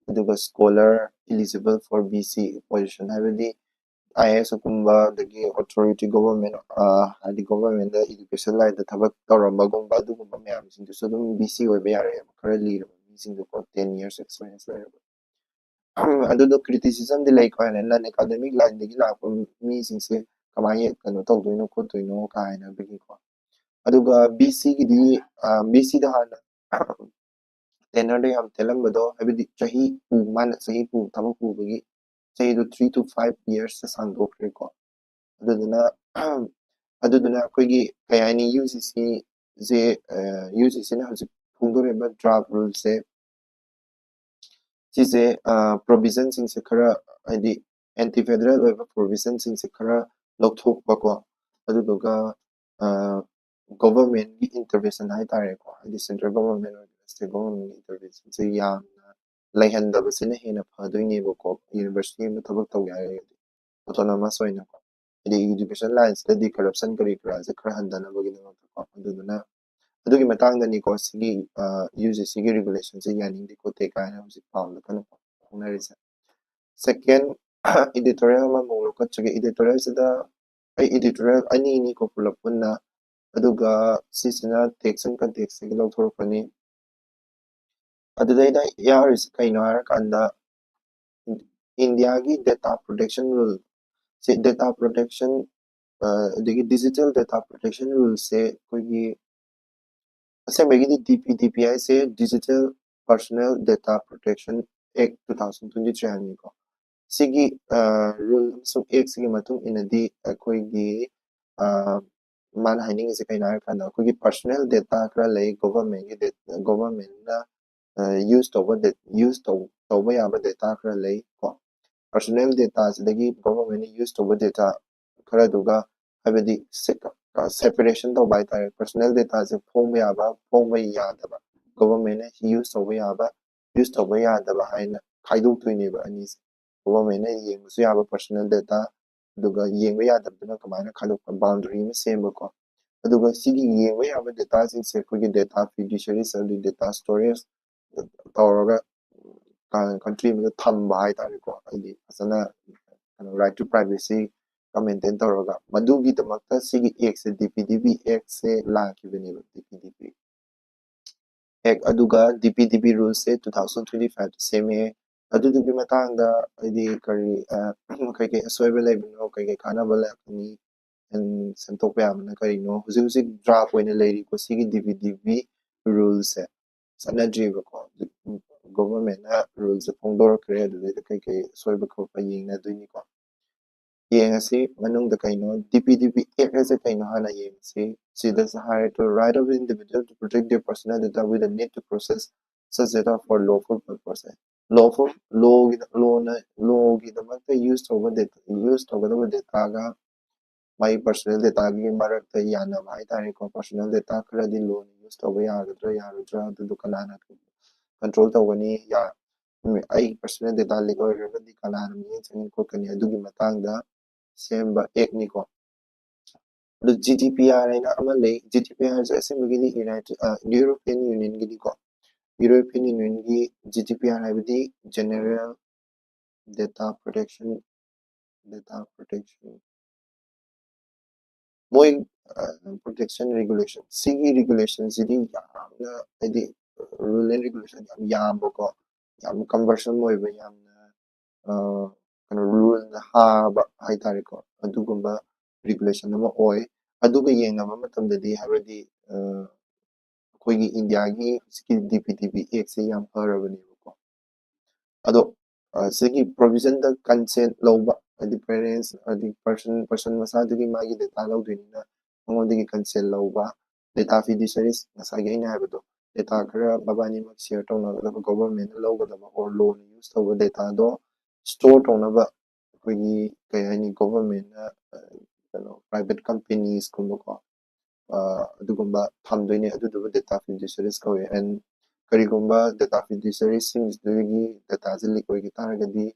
ꯑꯗꯨꯒ scholar eligible four B C position, ꯍꯥꯏꯕꯗꯤ ꯑꯥꯏ ꯑꯦ ꯑꯦꯁ ꯀꯨꯝꯕ, ꯑꯗꯒꯤ ꯑꯣꯊꯣꯔꯤꯇꯤ, ꯒꯣꯚꯔꯟꯃꯦꯟꯠ ꯍꯥꯏꯗꯤ ꯒꯣꯚꯔꯟꯃꯦꯟꯠꯗ ꯏꯗꯨꯀꯦꯁꯟ ꯂꯥꯏꯟꯗ ꯊꯕꯛ ꯇꯧꯔꯝꯕꯒꯨꯝꯕ, ꯑꯗꯨꯒꯨꯝꯕ ꯃꯌꯥꯝꯁꯤꯡꯗꯨꯁꯨ ꯑꯗꯨꯝ ꯕꯤ ꯁꯤ ꯑꯣꯏꯕ ꯌꯥꯔꯛꯑꯦꯕ, ꯈꯔ ꯂꯤꯔꯕ ꯃꯤꯁꯤꯡꯗꯨꯀꯣ, ꯇꯦꯟ ꯏꯌꯔꯁ ꯑꯦꯛꯁꯄꯤꯔꯤꯌꯦꯟꯁ ꯂꯩꯔꯕ꯫ ꯑꯗꯨꯗꯣ ꯀ꯭ꯔꯤꯇꯤꯁꯤꯖꯝꯗꯤ ꯂꯩꯀꯣ, ꯍꯥꯏꯅ ꯅꯟ ꯑꯦꯀꯥꯗꯃꯤꯛ ꯂꯥꯏꯟꯗꯒꯤ ꯂꯥꯛꯄ ꯃꯤꯁꯤꯡꯁꯦ ꯀꯃꯥꯏꯅ ꯀꯩꯅꯣ ꯇꯧꯗꯣꯏꯅꯣ ꯈꯣꯠꯇꯣꯏꯅꯣ ꯀꯥꯏꯅ, ꯑꯗꯨꯒꯤꯀꯣ꯫ ꯑꯗꯨꯒ ꯕꯤ ꯁꯤꯒꯤꯗꯤ, ꯕꯤ ꯁꯤꯗ ꯍꯥꯟꯅ ꯇꯦꯅꯔꯗꯣ ꯌꯥꯝ ꯇꯦꯜꯂꯝꯕꯗꯣ, ꯍꯥꯏꯕꯗꯤ ꯆꯍꯤ ꯄꯨ ꯃꯥꯅ ꯆꯍꯤ ꯄꯨ ꯊꯕꯛ ꯄꯨꯕꯒꯤ ꯆꯍꯤꯗꯣ ꯊ꯭ꯔꯤ ꯇꯨ ꯐꯥꯏꯚ ꯏꯌꯔꯁꯇ ꯁꯥꯡꯗꯣꯛꯈ꯭ꯔꯦꯀꯣ꯫ ꯑꯗꯨꯗꯨꯅ ꯑꯗꯨꯗꯨꯅ ꯑꯩꯈꯣꯏꯒꯤ ꯀꯩ ꯍꯥꯏꯅꯤ, ꯌꯨ ꯖꯤ ꯁꯤꯁꯦ, ꯌꯨ ꯖꯤ ꯁꯤꯅ ꯍꯧꯖꯤꯛ ꯐꯣꯡꯗꯣꯔꯛꯏꯕ ꯗ꯭ꯔꯥꯐ ꯔꯨꯜꯁꯦ, ꯁꯤꯁꯦ ꯄ꯭ꯔꯣꯚꯤꯖꯟꯁꯤꯡꯁꯦ ꯈꯔ, ꯍꯥꯏꯗꯤ ꯑꯦꯟꯇꯤ ꯐꯦꯗꯔꯦꯜ ꯑꯣꯏꯕ ꯄ꯭ꯔꯣꯚꯤꯖꯟꯁꯤꯡꯁꯦ ꯈꯔ ꯂꯧꯊꯣꯛꯄꯀꯣ, ꯑꯗꯨꯗꯨꯒ ꯒꯣꯚꯔꯟꯃꯦꯟꯒꯤ ꯏꯟꯇꯔꯚꯦꯟꯁꯟ ꯍꯥꯏꯇꯥꯔꯦꯀꯣ, ꯍꯥꯏꯗꯤ ꯁꯦꯟꯇ꯭ꯔꯦꯜ ꯒꯣꯚꯔꯟꯃꯦꯟ ꯑꯣꯏꯒꯦꯔꯥ ꯁ꯭ꯇꯦꯠ ꯒꯣꯚꯔꯟꯃꯦꯟꯒꯤ ꯏꯟꯇꯔꯚꯦꯟꯁꯟꯁꯦ ꯌꯥꯝꯅ ꯂꯩꯍꯟꯗꯕꯁꯤꯅ ꯍꯦꯟꯅ ꯐꯗꯣꯏꯅꯦꯕꯀꯣ, ꯌꯨꯅꯤꯚꯔꯁꯤꯇꯤ ꯑꯃ ꯊꯕꯛ ꯇꯧꯒꯦ ꯍꯥꯏꯔꯒꯗꯤ ꯑꯣꯇꯣꯅꯣꯃꯁ ꯑꯣꯏꯅꯀꯣ, ꯍꯥꯏꯗꯤ ꯏꯗꯨꯀꯦꯁꯟ ꯂꯥꯏꯟꯁꯤꯗꯗꯤ ꯀꯔꯞꯁꯟ ꯀꯔꯤ ꯀꯔꯥꯁꯦ ꯈꯔ ꯍꯟꯊꯅꯕꯒꯤꯗꯃꯛꯇꯀꯣ꯫ ꯑꯗꯨꯗꯨꯅ ꯑꯗꯨꯒꯤ ꯃꯇꯥꯡꯗꯅꯤꯀꯣ ꯁꯤꯒꯤ ꯌꯨ ꯖꯤ ꯁꯤꯒꯤ ꯔꯤꯒꯨꯂꯦꯁꯟꯁꯦ ꯌꯥꯅꯤꯡꯗꯦ ꯈꯣꯠꯇꯦ ꯀꯥꯏꯅ ꯍꯧꯖꯤꯛ ꯄꯥꯎꯗ ꯀꯟꯅ ꯐꯣꯡꯅꯔꯤꯁꯦ꯫ ꯁꯦꯀꯦꯟ, ꯏꯗꯤꯇꯣꯔꯤꯌꯦꯜ ꯑꯃꯃꯨꯛ ꯂꯧꯈꯠꯆꯒꯦ꯫ ꯏꯗꯤꯇꯣꯔꯤꯌꯦꯜꯁꯤꯗ ꯑꯩ ꯏꯗꯤꯇꯣꯔꯤꯌꯦꯜ ꯑꯅꯤꯅꯤꯀꯣ ꯄꯨꯂꯞ ꯄꯨꯟꯅ, ꯑꯗꯨꯒ ꯁꯤꯁꯤꯅ ꯇꯦꯛꯁ ꯑꯦꯟ ꯀꯟꯇꯦꯛꯁꯇꯒꯤ ꯂꯧꯊꯣꯔꯛꯄꯅꯤ꯫ ꯑꯗꯨꯗꯩꯗ ꯌꯥꯎꯔꯤꯁꯤ ꯀꯩꯅꯣ ꯍꯥꯏꯔꯀꯥꯟꯗ, ꯏꯟꯗꯤꯌꯥꯒꯤ ꯗꯦꯇꯥ ꯄ꯭ꯔꯣꯇꯦꯛꯁꯟ ꯔꯨꯜ ꯁꯤ, ꯗꯦꯇꯥ ꯄ꯭ꯔꯣꯇꯦꯛꯁꯟ ꯑꯗꯒꯤ ꯗꯤꯖꯤꯇꯦꯜ ꯗꯦꯇꯥ ꯄ꯭ꯔꯣꯇꯦꯛꯁꯟ ꯔꯨꯜꯁꯦ ꯑꯩꯈꯣꯏꯒꯤ ꯑꯁꯦꯡꯕꯒꯤꯗꯤ ꯗꯤ ꯄꯤ ꯗꯤ ꯄꯤ ꯍꯥꯏꯁꯦ ꯗꯤꯖꯤꯇꯦꯜ ꯄꯔꯁꯣꯅꯦꯜ ꯗꯦꯇꯥ ꯄ꯭ꯔꯣꯇꯦꯛꯁꯟ ꯑꯦꯛ ꯇꯨ ꯊꯥꯎꯖꯟ ꯇ꯭ꯋꯦꯟꯇꯤ ꯊ꯭ꯔꯤ ꯍꯥꯏꯕꯅꯤꯀꯣ꯫ ꯁꯤꯒꯤ ꯔꯨꯜ ꯑꯃꯁꯨꯡ ꯑꯦꯛꯁꯤꯒꯤ ꯃꯇꯨꯡ ꯏꯟꯅꯗꯤ ꯑꯩꯈꯣꯏꯒꯤ ꯃꯥꯅ ꯍꯥꯏꯅꯤꯡꯉꯤꯁꯦ ꯀꯩꯅꯣ ꯍꯥꯏꯔꯀꯥꯟꯗ, ꯑꯩꯈꯣꯏꯒꯤ ꯄꯔꯁꯣꯅꯦꯜ ꯗꯦꯇꯥ ꯈꯔ ꯂꯩ, ꯒꯣꯚꯔꯟꯃꯦꯟꯒꯤ ꯒꯣꯚꯔꯟꯃꯦꯟꯅ ꯌꯨꯁ ꯇꯧꯕ ꯌꯨꯁ ꯇꯧꯕ ꯌꯥꯕ ꯗꯦꯇꯥ ꯈꯔ ꯂꯩ ꯀꯣ꯫ ꯄꯔꯁꯣꯅꯦꯜ ꯗꯦꯇꯥꯁꯤꯗꯒꯤ ꯒꯣꯚꯔꯟꯃꯦꯟꯅ ꯌꯨꯁ ꯇꯧꯕ ꯗꯦꯇꯥ ꯈꯔꯗꯨꯒ, ꯍꯥꯏꯕꯗꯤ ꯁꯦꯄꯔꯦꯁꯟ ꯇꯧꯕ ꯍꯥꯏꯇꯥꯔꯦ, ꯄꯔꯁꯣꯅꯦꯜ ꯗꯦꯇꯥꯁꯦ ꯐꯣꯡꯕ ꯌꯥꯕ, ꯐꯣꯡꯕ ꯌꯥꯗꯕ, ꯒꯣꯚꯔꯟꯃꯦꯟꯅ ꯌꯨꯁ ꯇꯧꯕ ꯌꯥꯕ, ꯌꯨꯁ ꯇꯧꯕ ꯌꯥꯗꯕ ꯍꯥꯏꯅ ꯈꯥꯏꯗꯣꯛꯇꯣꯏꯅꯦꯕ ꯑꯅꯤꯁꯦ꯫ ꯒꯣꯚꯔꯟꯃꯦꯟꯅ ꯌꯦꯡꯕꯁꯨ ꯌꯥꯕ ꯄꯔꯁꯣꯅꯦꯜ ꯗꯦꯇꯥ, ꯑꯗꯨꯒ ꯌꯦꯡꯕ ꯌꯥꯗꯕꯗꯨꯅ ꯀꯃꯥꯏꯅ ꯈꯥꯏꯗꯣꯛꯄ, ꯕꯥꯎꯟꯗꯔꯤ ꯑꯃ ꯁꯦꯝꯕꯀꯣ꯫ ꯑꯗꯨꯒ ꯁꯤꯒꯤ ꯌꯦꯡꯕ ꯌꯥꯕ ꯗꯦꯇꯥꯁꯤꯡꯁꯦ ꯑꯩꯈꯣꯏꯒꯤ ꯗꯦꯇꯥ ꯐꯤꯗꯨꯁꯔꯤꯁ ꯑꯗꯨ ꯗꯦꯇꯥ ꯁ꯭ꯇꯣꯔꯦꯖ ꯇꯧꯔꯒ ꯀꯟꯇ꯭ꯔꯤ ꯑꯃꯗ ꯊꯝꯕ ꯍꯥꯏꯇꯥꯔꯦꯀꯣ, ꯍꯥꯏꯗꯤ ꯐꯖꯅ ꯀꯩꯅꯣ, ꯔꯥꯏꯠ ꯇꯨ ꯄ꯭ꯔꯥꯏꯚꯦꯁꯤ ꯃꯦꯟꯇꯦꯟ ꯇꯧꯔꯒ꯫ ꯃꯗꯨꯒꯤꯗꯃꯛꯇ ꯁꯤꯒꯤ ꯑꯦꯛꯁꯦ, ꯗꯤ ꯄꯤ ꯗꯤ ꯄꯤ ꯑꯦꯛꯁꯦ ꯂꯥꯛꯈꯤꯕꯅꯦꯕ, ꯗꯤ ꯄꯤ ꯗꯤ ꯄꯤ ꯑꯦꯛ꯫ ꯑꯗꯨꯒ ꯗꯤ ꯄꯤ ꯗꯤ ꯄꯤ ꯔꯨꯜꯁꯦ ꯇꯨ ꯊꯥꯎꯖꯟ ꯇ꯭ꯋꯦꯟꯇꯤ ꯐꯥꯏꯚꯇ ꯁꯦꯝꯃꯛꯑꯦ꯫ ꯑꯗꯨꯗꯨꯒꯤ ꯃꯇꯥꯡꯗ ꯍꯥꯏꯗꯤ ꯀꯔꯤ ꯀꯩꯀꯩ ꯑꯁꯣꯏꯕ ꯂꯩꯕꯅꯣ, ꯀꯩꯀꯩ ꯀꯥꯟꯅꯕ ꯂꯥꯛꯀꯅꯤ, ꯁꯦꯝꯗꯣꯛꯄ ꯌꯥꯕꯅ ꯀꯔꯤꯅꯣ? ꯍꯧꯖꯤꯛ ꯍꯧꯖꯤꯛ ꯗ꯭ꯔꯥꯐ ꯑꯣꯏꯅ ꯂꯩꯔꯤꯀꯣ ꯁꯤꯒꯤ ꯗꯤ ꯄꯤ ꯗꯤ ꯄꯤ ꯔꯨꯜꯁꯦ, ꯆꯠꯅꯗ꯭ꯔꯤꯕꯀꯣ꯫ ꯒꯣꯚꯔꯟꯃꯦꯟꯅ ꯔꯨꯜꯁꯦ ꯐꯣꯡꯗꯣꯔꯛꯈ꯭ꯔꯦ, ꯑꯗꯨꯗꯩꯗ ꯀꯩꯀꯩ ꯑꯁꯣꯏꯕ ꯈꯣꯠꯄ ꯌꯦꯡꯅꯗꯣꯏꯅꯤꯀꯣ꯫ ꯌꯦꯡꯉꯁꯤ ꯃꯅꯨꯡꯗ ꯀꯩꯅꯣ, ꯗꯤ ꯄꯤ ꯗꯤ ꯄꯤ ꯑꯦꯛ ꯍꯥꯏꯁꯦ ꯀꯩꯅꯣ ꯍꯥꯟꯅ ꯌꯦꯡꯉꯁꯤ꯫ ꯁꯤꯗꯁꯨ ꯍꯥꯏꯔꯦ, to right of individual to protect their personal data with the need to process such data for lawful purpose꯫ Lawful ꯂꯣꯒꯤ ꯂꯣꯅ ꯂꯣꯒꯤꯗꯃꯛꯇ ꯌꯨꯁ ꯇꯧꯕ ꯗꯦꯇꯥ, ꯌꯨꯁ ꯇꯧꯒꯗꯕ ꯗꯦꯇꯥꯒ ꯃꯥꯒꯤ personal dataꯒꯤ ꯃꯔꯛꯇ ꯌꯥꯅꯕ ꯍꯥꯏꯇꯥꯔꯦꯀꯣ꯫ Personal data ꯈꯔꯗꯤ ꯂꯣꯟ use ꯇꯧꯕ ꯌꯥꯒꯗ꯭ꯔꯥ ꯌꯥꯔꯣꯏꯗ꯭ꯔꯥ, ꯑꯗꯨꯗꯣ ꯀꯅꯥꯅ control ꯇꯧꯒꯅꯤ, ꯌꯥ-, ꯎꯝ, ꯑꯩ personal data leak ꯑꯣꯏꯈ꯭ꯔꯒꯗꯤ ꯀꯅꯥꯅ ꯃꯤꯠꯌꯦꯡ ꯆꯪꯒꯅꯤ ꯈꯣꯠꯀꯅꯤ, ꯑꯗꯨꯒꯤ ꯃꯇꯥꯡꯗ ꯁꯦꯝꯕ actꯅꯤꯀꯣ꯫ ꯑꯗꯨ G D P R ꯍꯥꯏꯅ ꯑꯃ ꯂꯩ꯫ G D P R ꯁꯦ ꯑꯁꯦꯡꯕꯒꯤꯗꯤ United, ꯑ, European Unionꯒꯤꯅꯤꯀꯣ꯫ European Unionꯒꯤ G D P R ꯍꯥꯏꯕꯗꯤ General Data Protection, Data Protection, ꯃꯣꯏ, ꯑ, protection regulation, ꯁꯤꯒꯤ regulationꯁꯤꯗꯤ ꯌꯥꯝꯅ, ꯍꯥꯏꯗꯤ, rule and regulation ꯌꯥꯝ ꯌꯥꯝꯕꯀꯣ, ꯌꯥꯝ cumbersome ꯑꯣꯏꯕ, ꯌꯥꯝꯅ, ꯑ, ꯀꯩꯅꯣ, ruleꯅ ꯍꯥꯕ ꯍꯥꯏꯇꯥꯔꯦꯀꯣ, ꯑꯗꯨꯒꯨꯝꯕ regulation ꯑꯃ ꯑꯣꯏ꯫ ꯑꯗꯨꯒ ꯌꯦꯡꯅꯕ ꯃꯇꯝꯗꯗꯤ, ꯍꯥꯏꯕꯗꯤ, ꯑ, ꯑꯩꯈꯣꯏꯒꯤ ꯏꯟꯗꯤꯌꯥꯒꯤ ꯍꯧꯖꯤꯛꯀꯤ D P D P Actꯁꯦ ꯌꯥꯝ ꯐꯔꯕꯅꯦꯕꯀꯣ꯫ ꯑꯗꯣ, ꯑ, ꯁꯤꯒꯤ provisionꯗ consent ꯂꯧꯕ, ꯍꯥꯏꯗꯤ parents, ꯍꯥꯏꯗꯤ person, person ꯃꯁꯥꯗꯨꯒꯤ ꯃꯥꯒꯤ data ꯂꯧꯗꯣꯏꯅꯤꯅ ꯃꯉꯣꯟꯗꯒꯤ consent ꯂꯧꯕ, data fiduciaries, ꯉꯁꯥꯏꯒꯤ ꯑꯩꯅ ꯍꯥꯏꯕꯗꯣ, data ꯈꯔ ꯃꯕꯥꯅꯤꯃꯛ share ꯇꯧꯅꯒꯗꯕ, governmentꯅ ꯂꯧꯒꯗꯕ or ꯂꯣꯟ use ꯇꯧꯕ dataꯗꯣ store ꯇꯧꯅꯕ ꯑꯩꯈꯣꯏꯒꯤ, ꯀꯩ ꯍꯥꯏꯅꯤ, governmentꯅ, ꯑ, ꯀꯩꯅꯣ, private companiesꯀꯨꯝꯕꯀꯣ, ꯑ, ꯑꯗꯨꯒꯨꯝꯕ ꯊꯝꯗꯣꯏꯅꯦ꯫ ꯑꯗꯨꯗꯨꯕꯨ data fiduciaries ꯀꯧꯋꯦ꯫ And ꯀꯔꯤꯒꯨꯝꯕ data fiduciariesꯁꯤꯡꯁꯤꯗꯒꯤ dataꯁꯦ leak ꯑꯣꯏꯈꯤ ꯇꯥꯔꯒꯗꯤ,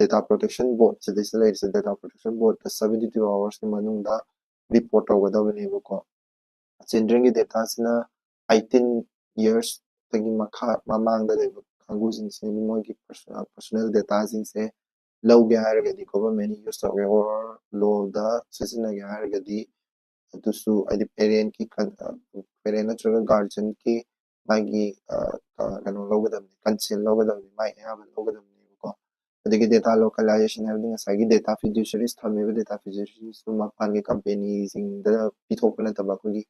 Data Protection Board, ꯁꯤꯗꯩꯁꯤꯗ ꯂꯩꯔꯤꯁꯦ, Data Protection Boardꯇ seventy two hoursꯀꯤ ꯃꯅꯨꯡꯗ report ꯇꯧꯒꯗꯕꯅꯦꯕꯀꯣ꯫ Childrenꯒꯤ dataꯁꯤꯅ eighteen yearsꯇꯒꯤ ꯃꯈꯥ, ꯃꯃꯥꯡꯗ ꯂꯩꯕ ꯀꯥꯡꯕꯨꯁꯤꯡꯁꯤꯒꯤ ꯃꯣꯏꯒꯤ personal, personal dataꯁꯤꯡꯁꯦ ꯂꯧꯒꯦ ꯍꯥꯏꯔꯒꯗꯤ, government use ꯇꯧꯒꯦ or ꯂꯣꯟꯗ ꯁꯤꯖꯤꯟꯅꯒꯦ ꯍꯥꯏꯔꯒꯗꯤ, ꯑꯗꯨꯁꯨ ꯍꯥꯏꯗꯤ parentꯀꯤ ꯀꯟ-, ꯑ, parent ꯅꯠꯇ꯭ꯔꯒ guardianꯒꯤ ꯃꯥꯒꯤ, ꯑ, ꯑ, ꯀꯩꯅꯣ ꯂꯧꯒꯗꯕꯅꯤ, consent ꯂꯧꯒꯗꯕꯅꯤ, ꯃꯥꯒꯤ ꯑꯌꯥꯕ ꯂꯧꯒꯗꯕꯅꯦꯕꯀꯣ꯫ ꯑꯗꯒꯤ data localization ꯍꯥꯏꯕꯗꯤ ꯉꯁꯥꯏꯒꯤ data fiduciaries ꯊꯝꯃꯤꯕ data fiduciariesꯇꯨ ꯃꯄꯥꯟꯒꯤ companyꯁꯤꯡꯗ ꯄꯤꯊꯣꯛꯄ ꯅꯠꯇꯕ, ꯑꯩꯈꯣꯏꯒꯤ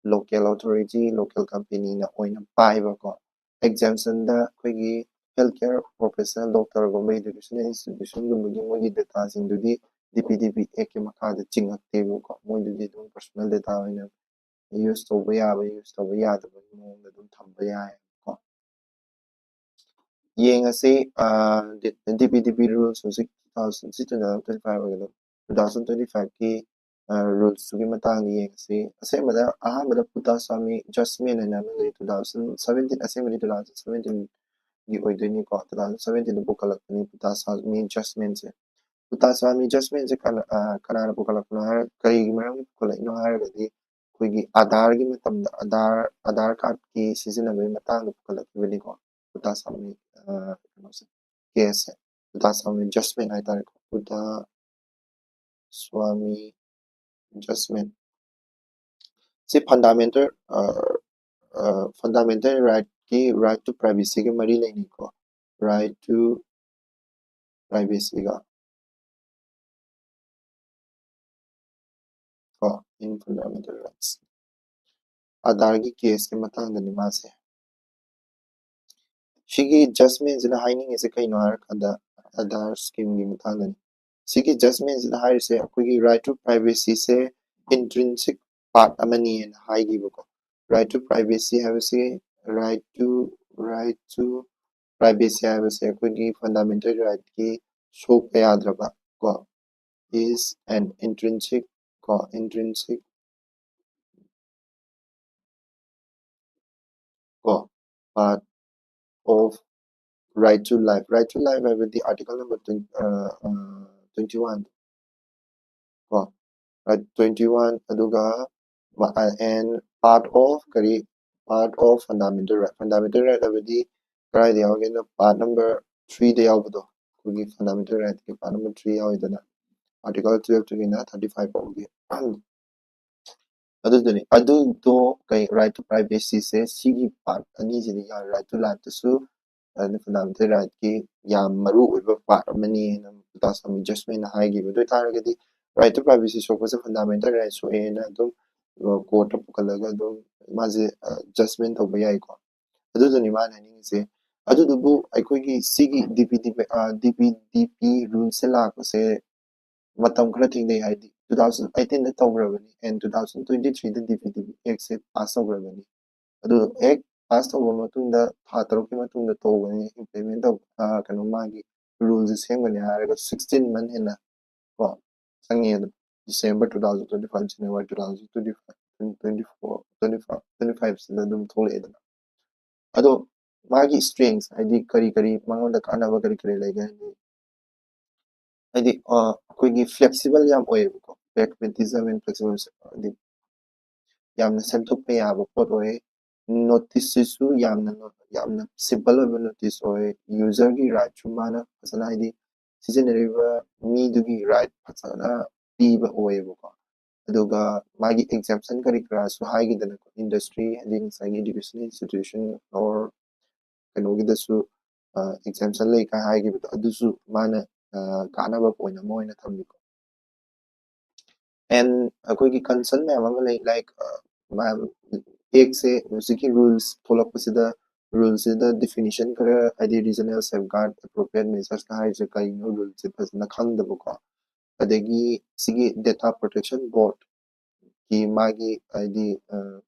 local authority, local companyꯅ ꯑꯣꯏꯅ ꯄꯥꯏꯕꯀꯣ꯫ Exemptionꯗ ꯑꯩꯈꯣꯏꯒꯤ healthcare professional, doctorꯒꯨꯝꯕ educational institutionꯒꯨꯝꯕꯒꯤ ꯃꯣꯏꯒꯤ dataꯁꯤꯡꯗꯨꯗꯤ D P D P Actꯀꯤ ꯃꯈꯥꯗ ꯆꯤꯡꯉꯛꯇꯦꯕꯀꯣ꯫ ꯃꯣꯏꯗꯨꯗꯤ ꯑꯗꯨꯝ personal data ꯑꯣꯏꯅ use ꯇꯧꯕ ꯌꯥꯕ, use ꯇꯧꯕ ꯌꯥꯗꯕꯒꯤ ꯃꯑꯣꯡꯗ ꯑꯗꯨꯝ ꯊꯝꯕ ꯌꯥꯏꯀꯣ꯫ ꯌꯦꯡꯉꯁꯤ, ꯑ, D-, D P D P rules ꯍꯧꯖꯤꯛ two thousand, ꯁꯤ two thousand twenty five ꯑꯣꯏꯒꯗꯕ꯫ Two thousand twenty fiveꯀꯤ ꯔꯨꯜꯁꯇꯨꯒꯤ ꯃꯇꯥꯡꯗ ꯌꯦꯡꯉꯁꯤ꯫ ꯑꯁꯦꯡꯕꯗ ꯑꯍꯥꯟꯕꯗ ꯄꯨꯇꯥꯁ꯭ꯋꯥꯃꯤ ꯖꯁꯃꯦꯟ ꯍꯥꯏꯅ ꯑꯃ ꯂꯩ, ꯇꯨ ꯊꯥꯎꯖꯟ ꯁꯚꯦꯟꯇꯤꯟ, ꯑꯁꯦꯡꯕꯗꯤ ꯇꯨ ꯊꯥꯎꯖꯟ ꯁꯚꯦꯟꯇꯤꯟꯒꯤ ꯑꯣꯏꯗꯣꯏꯅꯤꯀꯣ, ꯇꯨ ꯊꯥꯎꯖꯟ ꯁꯚꯦꯟꯇꯤꯟꯗ ꯄꯨꯈꯠꯂꯛꯄꯅꯤ ꯄꯨꯇꯥꯁ꯭ꯋꯥꯃꯤ ꯖꯁꯃꯦꯟꯁꯦ꯫ ꯄꯨꯇꯥꯁ꯭ꯋꯥꯃꯤ ꯖꯁꯃꯦꯟꯁꯦ ꯀꯅꯥ-, ꯑ, ꯀꯅꯥꯅ ꯄꯨꯈꯠꯂꯛꯄꯅꯣ ꯍꯥꯏꯔ-, ꯀꯔꯤꯒꯤ ꯃꯔꯝꯒꯤ ꯄꯨꯈꯠꯂꯛꯏꯅꯣ ꯍꯥꯏꯔꯒꯗꯤ, ꯑꯩꯈꯣꯏꯒꯤ ꯑꯥꯙꯥꯔꯒꯤ ꯃꯇꯝꯗ ꯑꯥꯙꯥꯔ, ꯑꯥꯙꯥꯔ ꯀꯥꯔꯠꯀꯤ ꯁꯤꯖꯤꯟꯅꯕꯒꯤ ꯃꯇꯥꯡꯗ ꯄꯨꯈꯠꯂꯛꯈꯤꯕꯅꯤꯀꯣ꯫ ꯄꯨꯇꯥꯁ꯭ꯋꯥꯃꯤ, ꯑ, ꯀꯩꯅꯣꯁꯦ, ꯀꯦꯁꯁꯦ, ꯄꯨꯇꯥꯁ꯭ꯋꯥꯃꯤ ꯖꯁꯃꯦꯟ ꯍꯥꯏꯇꯥꯔꯦꯀꯣ, ꯄꯨꯇꯥꯁ꯭ꯋꯥꯃꯤ ꯖꯁꯃꯦꯟ꯫ ꯁꯤ ꯐꯟꯗꯥꯃꯦꯟꯇꯦꯜ, ꯐꯟꯗꯥꯃꯦꯟꯇꯦꯜ ꯔꯥꯏꯠꯀꯤ, right to privacyꯒ ꯃꯔꯤ ꯂꯩꯅꯩꯀꯣ, right to privacyꯒ ꯀꯣ, in fundamental rights꯫ ꯑꯥꯙꯥꯔꯒꯤ ꯀꯦꯁꯀꯤ ꯃꯇꯥꯡꯗꯅꯤ ꯃꯥꯁꯦ꯫ ꯁꯤꯒꯤ ꯖꯁꯃꯦꯟꯁꯤꯅ ꯍꯥꯏꯅꯤꯡꯉꯤꯁꯦ ꯀꯩꯅꯣ ꯍꯥꯏꯔꯀꯥꯟꯗ, ꯑꯥꯙꯥꯔ ꯁ꯭ꯀꯤꯝꯒꯤ ꯃꯇꯥꯡꯗꯅꯤ꯫ ꯁꯤꯒꯤ ꯖꯁꯃꯦꯟꯁꯤꯗ ꯍꯥꯏꯔꯤꯁꯦ ꯑꯩꯈꯣꯏꯒꯤ right to privacyꯁꯦ intrinsic part ꯑꯃꯅꯤꯅ ꯍꯥꯏꯈꯤꯕꯀꯣ꯫ Right to privacy ꯍꯥꯏꯕꯁꯤ, right to, right to privacy ꯍꯥꯏꯕꯁꯦ ꯑꯩꯈꯣꯏꯒꯤ ꯐꯟꯗꯥꯃꯦꯟꯇꯦꯜ ꯔꯥꯏꯠꯀꯤ ꯁꯣꯛꯄ ꯌꯥꯗ꯭ꯔꯕ ꯀꯣ, is an intrinsic ꯀꯣ, intrinsic ꯀꯣ, part of right to life꯫ Right to life ꯍꯥꯏꯕꯗꯤ article number twenty, twenty one ꯀꯣ, right, twenty one, ꯑꯗꯨꯒ and part of ꯀꯔꯤ, part of fundamental right꯫ Fundamental right ꯍꯥꯏꯕꯗꯤ ꯀꯗꯥꯏꯗ ꯌꯥꯎꯒꯦꯅ, part number threeꯗ ꯌꯥꯎꯕꯗꯣ, ꯑꯩꯈꯣꯏꯒꯤ ꯐꯟꯗꯥꯃꯦꯟꯇꯦꯜ ꯔꯥꯏꯠꯀꯤ part number three ꯌꯥꯎꯋꯤꯗꯅ, article twelveꯇꯒꯤꯅ thirty five ꯐꯥꯎꯒꯤ꯫ ꯑꯗꯨꯗꯨꯅꯤ, ꯑꯗꯨꯗꯣ ꯀꯩ, right to privacyꯁꯦ ꯁꯤꯒꯤ part ꯑꯅꯤꯁꯤꯗꯤ ꯌꯥꯎꯔꯦ, right to lifeꯇꯁꯨ, ꯑꯗꯨꯅ ꯐꯟꯗꯥꯃꯦꯟꯇꯦꯜ ꯔꯥꯏꯠꯀꯤ ꯌꯥꯝ ꯃꯔꯨ ꯑꯣꯏꯕ part ꯑꯃꯅꯤꯅ ꯄꯨꯇꯥꯁ꯭ꯋꯥꯃꯤ ꯖꯁꯃꯦꯟꯅ ꯍꯥꯏꯈꯤꯕ꯫ ꯑꯗꯨ ꯑꯣꯏꯇꯥꯔꯒꯗꯤ right to privacy ꯁꯣꯛꯄꯁꯦ ꯐꯟꯗꯥꯃꯦꯟꯇꯦꯜ ꯔꯥꯏꯠ ꯁꯣꯛꯑꯦꯅ ꯑꯗꯨꯝ ꯀꯣꯔꯠꯇ ꯄꯨꯈꯠꯂꯒ ꯑꯗꯨꯝ ꯃꯥꯁꯦ ꯖꯁꯃꯦꯟ ꯇꯧꯕ ꯌꯥꯏꯀꯣ꯫ ꯑꯗꯨꯗꯨꯅꯤ ꯃꯥꯅ ꯍꯥꯏꯅꯤꯡꯉꯤꯁꯦ꯫ ꯑꯗꯨꯗꯨꯕꯨ ꯑꯩꯈꯣꯏꯒꯤ ꯁꯤꯒꯤ ꯗꯤ P D P, D P D ꯄꯤ ꯔꯨꯜꯁꯦ ꯂꯥꯛꯄꯁꯦ ꯃꯇꯝ ꯈꯔ ꯊꯦꯡꯅꯩ, ꯍꯥꯏꯗꯤ two thousand eighteenꯗ ꯇꯧꯈ꯭ꯔꯕꯅꯤ and two thousand twenty threeꯗ ꯗꯤ ꯄꯤ ꯗꯤ ꯄꯤ ꯑꯦꯛꯁꯦ ꯄꯥꯁ ꯇꯧꯈ꯭ꯔꯕꯅꯤ꯫ ꯑꯗꯨ ꯍꯦꯛ ꯄꯥꯁ ꯇꯧꯕ ꯃꯇꯨꯡꯗ ꯊꯥ ꯇꯔꯨꯛꯀꯤ ꯃꯇꯨꯡꯗ ꯇꯧꯕꯅꯤ implement ꯇꯧ-, ꯑ, ꯀꯩꯅꯣ, ꯃꯥꯒꯤ ꯔꯨꯜꯁꯦ ꯁꯦꯝꯒꯅꯤ ꯍꯥꯏꯔꯒ sixteen month ꯍꯦꯟꯅ ꯀꯣ ꯆꯪꯉꯤ꯫ ꯑꯗꯨꯝ December two thousand twenty five, January two thousand twenty five, twenty twenty four, twenty five, twenty five ꯁꯤꯗ ꯑꯗꯨꯝ ꯊꯣꯛꯂꯛꯑꯦꯗꯅ꯫ ꯑꯗꯣ ꯃꯥꯒꯤ strengths, ꯍꯥꯏꯗꯤ ꯀꯔꯤ ꯀꯔꯤ ꯃꯉꯣꯟꯗ ꯀꯥꯟꯅꯕ ꯀꯔꯤ ꯀꯔꯤ ꯂꯩꯒꯦ ꯍꯥꯏꯗꯤ, ꯍꯥꯏꯗꯤ ꯑꯩꯈꯣꯏꯒꯤ flexible ꯌꯥꯝ ꯑꯣꯏꯌꯦꯕꯀꯣ꯫ Pragmatism and flexible, ꯍꯥꯏꯗꯤ ꯌꯥꯝꯅ ꯁꯦꯝꯗꯣꯛꯄ ꯌꯥꯕ ꯄꯣꯠ ꯑꯣꯏ꯫ Notice ꯁꯤꯁꯨ ꯌꯥꯝꯅ ꯌꯥꯝꯅ simple ꯑꯣꯏꯕ notice ꯑꯣꯏ꯫ User ꯒꯤ right ꯁꯨ ꯃꯥꯅ ꯐꯖꯅ, ꯍꯥꯏꯗꯤ ꯁꯤꯖꯤꯟꯅꯔꯤꯕ ꯃꯤꯗꯨꯒꯤ right ꯐꯖꯅ ꯄꯤꯕ ꯑꯣꯏꯌꯦꯕꯀꯣ꯫ ꯑꯗꯨꯒ ꯃꯥꯒꯤ exemption ꯀꯔꯤ ꯀꯔꯥꯁꯨ ꯍꯥꯏꯈꯤꯗꯅꯀꯣ, industry, ꯍꯥꯏꯗꯤ ꯉꯁꯥꯏꯒꯤ education institution or ꯀꯩꯅꯣꯒꯤꯗꯁꯨ exemption ꯂꯩ ꯀꯥꯏ ꯍꯥꯏꯈꯤꯕꯗꯣ, ꯑꯗꯨꯁꯨ ꯃꯥꯅ ꯀꯥꯟꯅꯕ point ꯑꯃ ꯑꯣꯏꯅ ꯊꯝꯃꯤꯀꯣ꯫ And ꯑꯩꯈꯣꯏꯒꯤ concern ꯃꯌꯥꯝ ꯑꯃ ꯂꯩ, like, ꯑꯦꯛꯁꯦ ꯍꯧꯖꯤꯛꯀꯤ rules ꯊꯣꯛꯂꯛꯄꯁꯤꯗ, rules ꯁꯤꯗ definition ꯈꯔ, ꯍꯥꯏꯗꯤ regional safeguard, appropriate measures ꯀ ꯍꯥꯏꯔꯤꯁꯦ ꯀꯔꯤꯅꯣ, rules ꯁꯦ ꯐꯖꯅ ꯈꯪꯗꯕꯀꯣ꯫ ꯑꯗꯒꯤ ꯁꯤꯒꯤ data protection board ꯀꯤ ꯃꯥꯒꯤ, ꯍꯥꯏꯗꯤ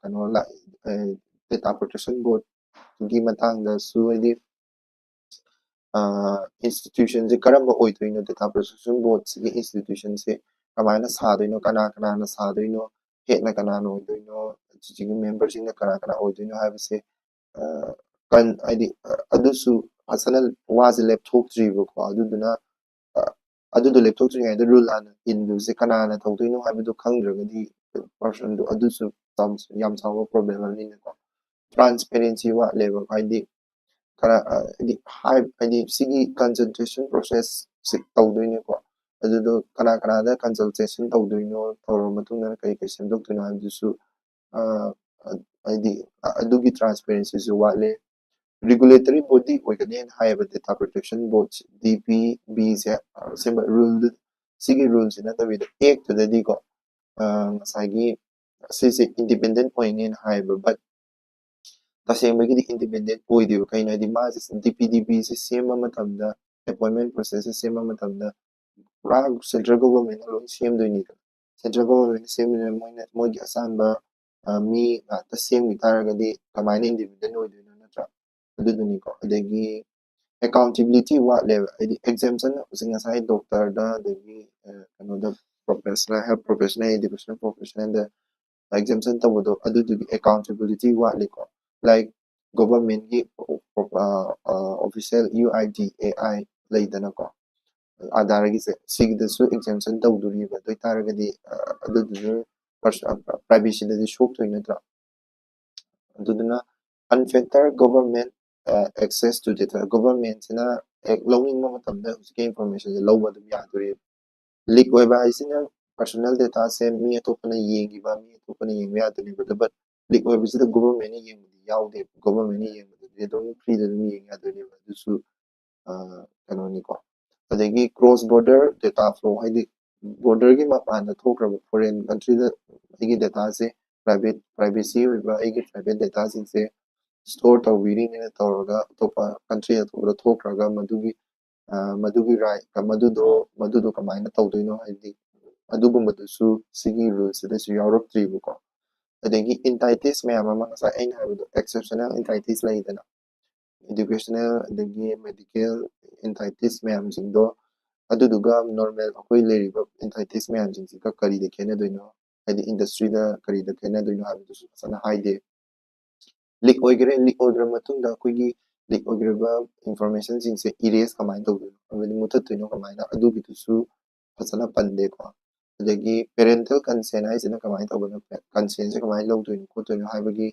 ꯀꯩꯅꯣ, data protection board ꯀꯤ ꯃꯇꯥꯡꯗꯁꯨ, ꯍꯥꯏꯗꯤ institution ꯁꯦ ꯀꯔꯝꯕ ꯑꯣꯏꯗꯣꯏꯅꯣ, data protection board ꯁꯤꯒꯤ institution ꯁꯦ ꯀꯃꯥꯏꯅ ꯁꯥꯗꯣꯏꯅꯣ, ꯀꯅꯥ ꯀꯅꯥꯅ ꯁꯥꯗꯣꯏꯅꯣ, head ꯅ ꯀꯅꯥꯅ ꯑꯣꯏꯗꯣꯏꯅꯣ, ꯁꯤꯒꯤ member ꯁꯤꯡꯅ ꯀꯅꯥ ꯀꯅꯥ ꯑꯣꯏꯗꯣꯏꯅꯣ ꯍꯥꯏꯕꯁꯦ, ꯍꯥꯏꯗꯤ ꯑꯗꯨꯁꯨ ꯐꯖꯅ ꯋꯥꯁꯦ ꯂꯦꯞꯊꯣꯛꯇ꯭ꯔꯤꯕꯀꯣ꯫ ꯑꯗꯨꯗꯨꯅ ꯑꯗꯨꯗꯣ ꯂꯦꯞꯊꯣꯛꯇ꯭ꯔꯤꯉꯩꯗ rule ꯍꯥꯟꯅ ꯏꯟꯗꯣꯏꯁꯦ ꯀꯅꯥꯅ ꯇꯧꯗꯣꯏꯅꯣ ꯍꯥꯏꯕꯗꯣ ꯈꯪꯗ꯭ꯔꯒꯗꯤ, person ꯗꯣ, ꯑꯗꯨꯁꯨ ꯌꯥꯝ ꯆꯥꯎꯕ problem ꯑꯃꯅꯤꯅꯀꯣ꯫ Transparency ꯋꯥꯠꯂꯦꯕ, ꯍꯥꯏꯗꯤ ꯈꯔ, ꯍꯥꯏꯗꯤ ꯍꯥꯏ-, ꯍꯥꯏꯗꯤ ꯁꯤꯒꯤ consultation process ꯁꯤ ꯇꯧꯗꯣꯏꯅꯦꯀꯣ꯫ ꯑꯗꯨꯗꯣ ꯀꯅꯥ ꯀꯅꯥꯗ consultation ꯇꯧꯗꯣꯏꯅꯣ, ꯇꯧꯔꯕ ꯃꯇꯨꯡꯗ ꯀꯔꯤ ꯀꯔꯤ ꯁꯦꯝꯗꯣꯛꯇꯣꯏꯅꯣ ꯍꯥꯏꯕꯗꯨꯁꯨ, ꯍꯥꯏꯗꯤ ꯑꯗꯨꯒꯤ transparency ꯁꯨ ꯋꯥꯠꯂꯦ꯫ Regulatory body ꯑꯣꯏꯒꯅꯦꯅ ꯍꯥꯏꯌꯦꯕ data protection board ꯁꯦ, D P B ꯁꯦ꯫ ꯑꯁꯦꯡꯕ rule ꯗꯨ, ꯁꯤꯒꯤ rule ꯁꯤ ꯅꯠꯇꯕꯤꯗ act ꯇꯨꯗꯗꯤꯀꯣ, ꯉꯁꯥꯏꯒꯤ ꯁꯤꯁꯦ independent ꯑꯣꯏꯅꯦꯅ ꯍꯥꯏꯌꯦꯕ, but ꯇꯁꯦꯡꯕꯒꯤꯗꯤ independent ꯑꯣꯏꯗꯦꯕ꯫ ꯀꯩꯅꯣ ꯍꯥꯏꯗꯤ ꯃꯥꯁꯦ D P D B ꯁꯦ ꯁꯦꯝꯕ ꯃꯇꯝꯗ, appointment process ꯁꯦ ꯁꯦꯝꯕ ꯃꯇꯝꯗ ꯄꯨꯔꯥ central government ꯅ ꯂꯣꯏ ꯁꯦꯝꯗꯣꯏꯅꯤꯗꯅ꯫ Central government ꯅ ꯁꯦꯝꯕꯅꯤꯅ ꯃꯣꯏꯅ, ꯃꯣꯏꯒꯤ ꯑꯆꯥꯟꯕ ꯃꯤ ꯉꯥꯛꯇ ꯁꯦꯝꯈꯤ ꯇꯥꯔꯒꯗꯤ ꯀꯃꯥꯏꯅ independent ꯑꯣꯏꯗꯣꯏꯅꯣ, ꯅꯠꯇ꯭ꯔꯥ? ꯑꯗꯨꯗꯨꯅꯤꯀꯣ꯫ ꯑꯗꯒꯤ accountability ꯋꯥꯠꯂꯦꯕ, ꯍꯥꯏꯗꯤ exemption ꯍꯧꯖꯤꯛ ꯉꯁꯥꯏ doctor ꯗ, ꯑꯗꯒꯤ ꯀꯩꯅꯣꯗ, professional, health professional, educational professionalꯗ exemption ꯇꯧꯕꯗꯣ ꯑꯗꯨꯗꯨꯒꯤ accountability ꯋꯥꯠꯂꯤꯀꯣ꯫ Like governmentꯀꯤ official U I D A I ꯂꯩꯗꯅꯀꯣ, ꯑꯥꯙꯥꯔꯒꯤꯁꯦ ꯁꯤꯒꯤꯗꯁꯨ exemption ꯇꯧꯗꯣꯔꯤꯕ꯫ ꯑꯗꯨ ꯑꯣꯏꯇꯥꯔꯒꯗꯤ ꯑꯗꯨꯗꯨꯁꯨ privacyꯗꯗꯤ ꯁꯣꯛꯇꯣꯏ ꯅꯠꯇ꯭ꯔꯥ? ꯑꯗꯨꯗꯨꯅ unfettered government access to data, governmentꯁꯤꯅ ꯍꯦꯛ ꯂꯧꯅꯤꯡꯕ ꯃꯇꯝꯗ ꯍꯧꯖꯤꯛꯀꯤ informationꯁꯦ ꯂꯧꯕ ꯑꯗꯨꯝ ꯌꯥꯗꯣꯔꯤꯕ꯫ Leak ꯑꯣꯏꯕ ꯍꯥꯏꯁꯤꯅ personal dataꯁꯦ ꯃꯤ ꯑꯇꯣꯞꯄꯅ ꯌꯦꯡꯈꯤꯕ, ꯃꯤ ꯑꯇꯣꯞꯄꯅ ꯌꯦꯡꯕ ꯌꯥꯗꯣꯏꯅꯦꯕ꯫ But leak ꯑꯣꯏꯕꯁꯤꯗ governmentꯅ ꯌꯦꯡꯕꯗꯤ ꯌꯥꯎꯗꯦ, governmentꯅ ꯌꯦꯡꯕꯗꯗꯤ ꯑꯗꯨꯝ freeꯗ ꯑꯗꯨꯝ ꯌꯦꯡ ꯌꯥꯗꯣꯏꯅꯦꯕ꯫ ꯑꯗꯨꯁꯨ ꯀꯩꯅꯣꯅꯤꯀꯣ꯫ ꯑꯗꯒꯤ cross border data flow, ꯍꯥꯏꯗꯤ borderꯒꯤ ꯃꯄꯥꯟꯗ ꯊꯣꯛꯈ꯭ꯔꯕ foreign countryꯗ ꯑꯩꯒꯤ dataꯁꯦ private, privacy ꯑꯣꯏꯕ ꯑꯩꯒꯤ private dataꯁꯤꯡꯁꯦ store ꯇꯧꯕꯤꯔꯤꯅꯦꯅ ꯇꯧꯔꯒ ꯑꯇꯣꯞꯄ country ꯑꯇꯣꯞꯄꯗ ꯊꯣꯛꯈ꯭ꯔꯒ ꯃꯗꯨꯒꯤ ꯃꯗꯨꯒꯤ right, ꯃꯗꯨꯗꯣ ꯃꯗꯨꯗꯣ ꯀꯃꯥꯏꯅ ꯇꯧꯗꯣꯏꯅꯣ? ꯍꯥꯏꯗꯤ ꯑꯗꯨꯒꯨꯝꯕꯗꯨꯁꯨ ꯁꯤꯒꯤ rulesꯁꯤꯗꯁꯨ ꯌꯥꯎꯔꯛꯇ꯭ꯔꯤꯕꯀꯣ꯫ ꯑꯗꯒꯤ entities ꯃꯌꯥꯝ ꯑꯃ, ꯉꯁꯥꯏ ꯑꯩꯅ ꯍꯥꯏꯕꯗꯣ, exceptional entities ꯂꯩꯗꯅ, educational ꯑꯗꯒꯤ medical entities ꯃꯌꯥꯝꯁꯤꯡꯗꯣ, ꯑꯗꯨꯗꯨꯒ normal ꯑꯩꯈꯣꯏ ꯂꯩꯔꯤꯕ entities ꯃꯌꯥꯝꯁꯤꯡꯁꯤꯒ ꯀꯔꯤꯗ ꯈꯦꯠꯅꯗꯣꯏꯅꯣ, ꯍꯥꯏꯗꯤ industryꯗ ꯀꯔꯤꯗ ꯈꯦꯠꯅꯗꯣꯏꯅꯣ ꯍꯥꯏꯕꯗꯨꯁꯨ ꯐꯖꯅ ꯍꯥꯏꯗꯦ꯫ Leak ꯑꯣꯏꯈ꯭ꯔꯦ, leak ꯑꯣꯏꯈ꯭ꯔ ꯃꯇꯨꯡꯗ ꯑꯩꯈꯣꯏꯒꯤ leak ꯑꯣꯏꯈ꯭ꯔꯕ informationꯁꯤꯡꯁꯦ erase ꯀꯃꯥꯏꯅ ꯇꯧꯗꯣꯏꯅꯣ, ꯍꯥꯏꯕꯗꯤ ꯃꯨꯊꯠꯇꯣꯏꯅꯣ ꯀꯃꯥꯏꯅ, ꯑꯗꯨꯒꯤꯗꯨꯁꯨ ꯐꯖꯅ ꯄꯟꯗꯦꯀꯣ꯫ ꯑꯗꯒꯤ parental consent ꯍꯥꯏꯁꯤꯅ ꯀꯃꯥꯏꯅ ꯇꯧꯕꯅꯣ, consentꯁꯦ ꯀꯃꯥꯏꯅ ꯂꯧꯗꯣꯏꯅꯣ ꯈꯣꯠꯇꯣꯏꯅꯣ ꯍꯥꯏꯕꯒꯤ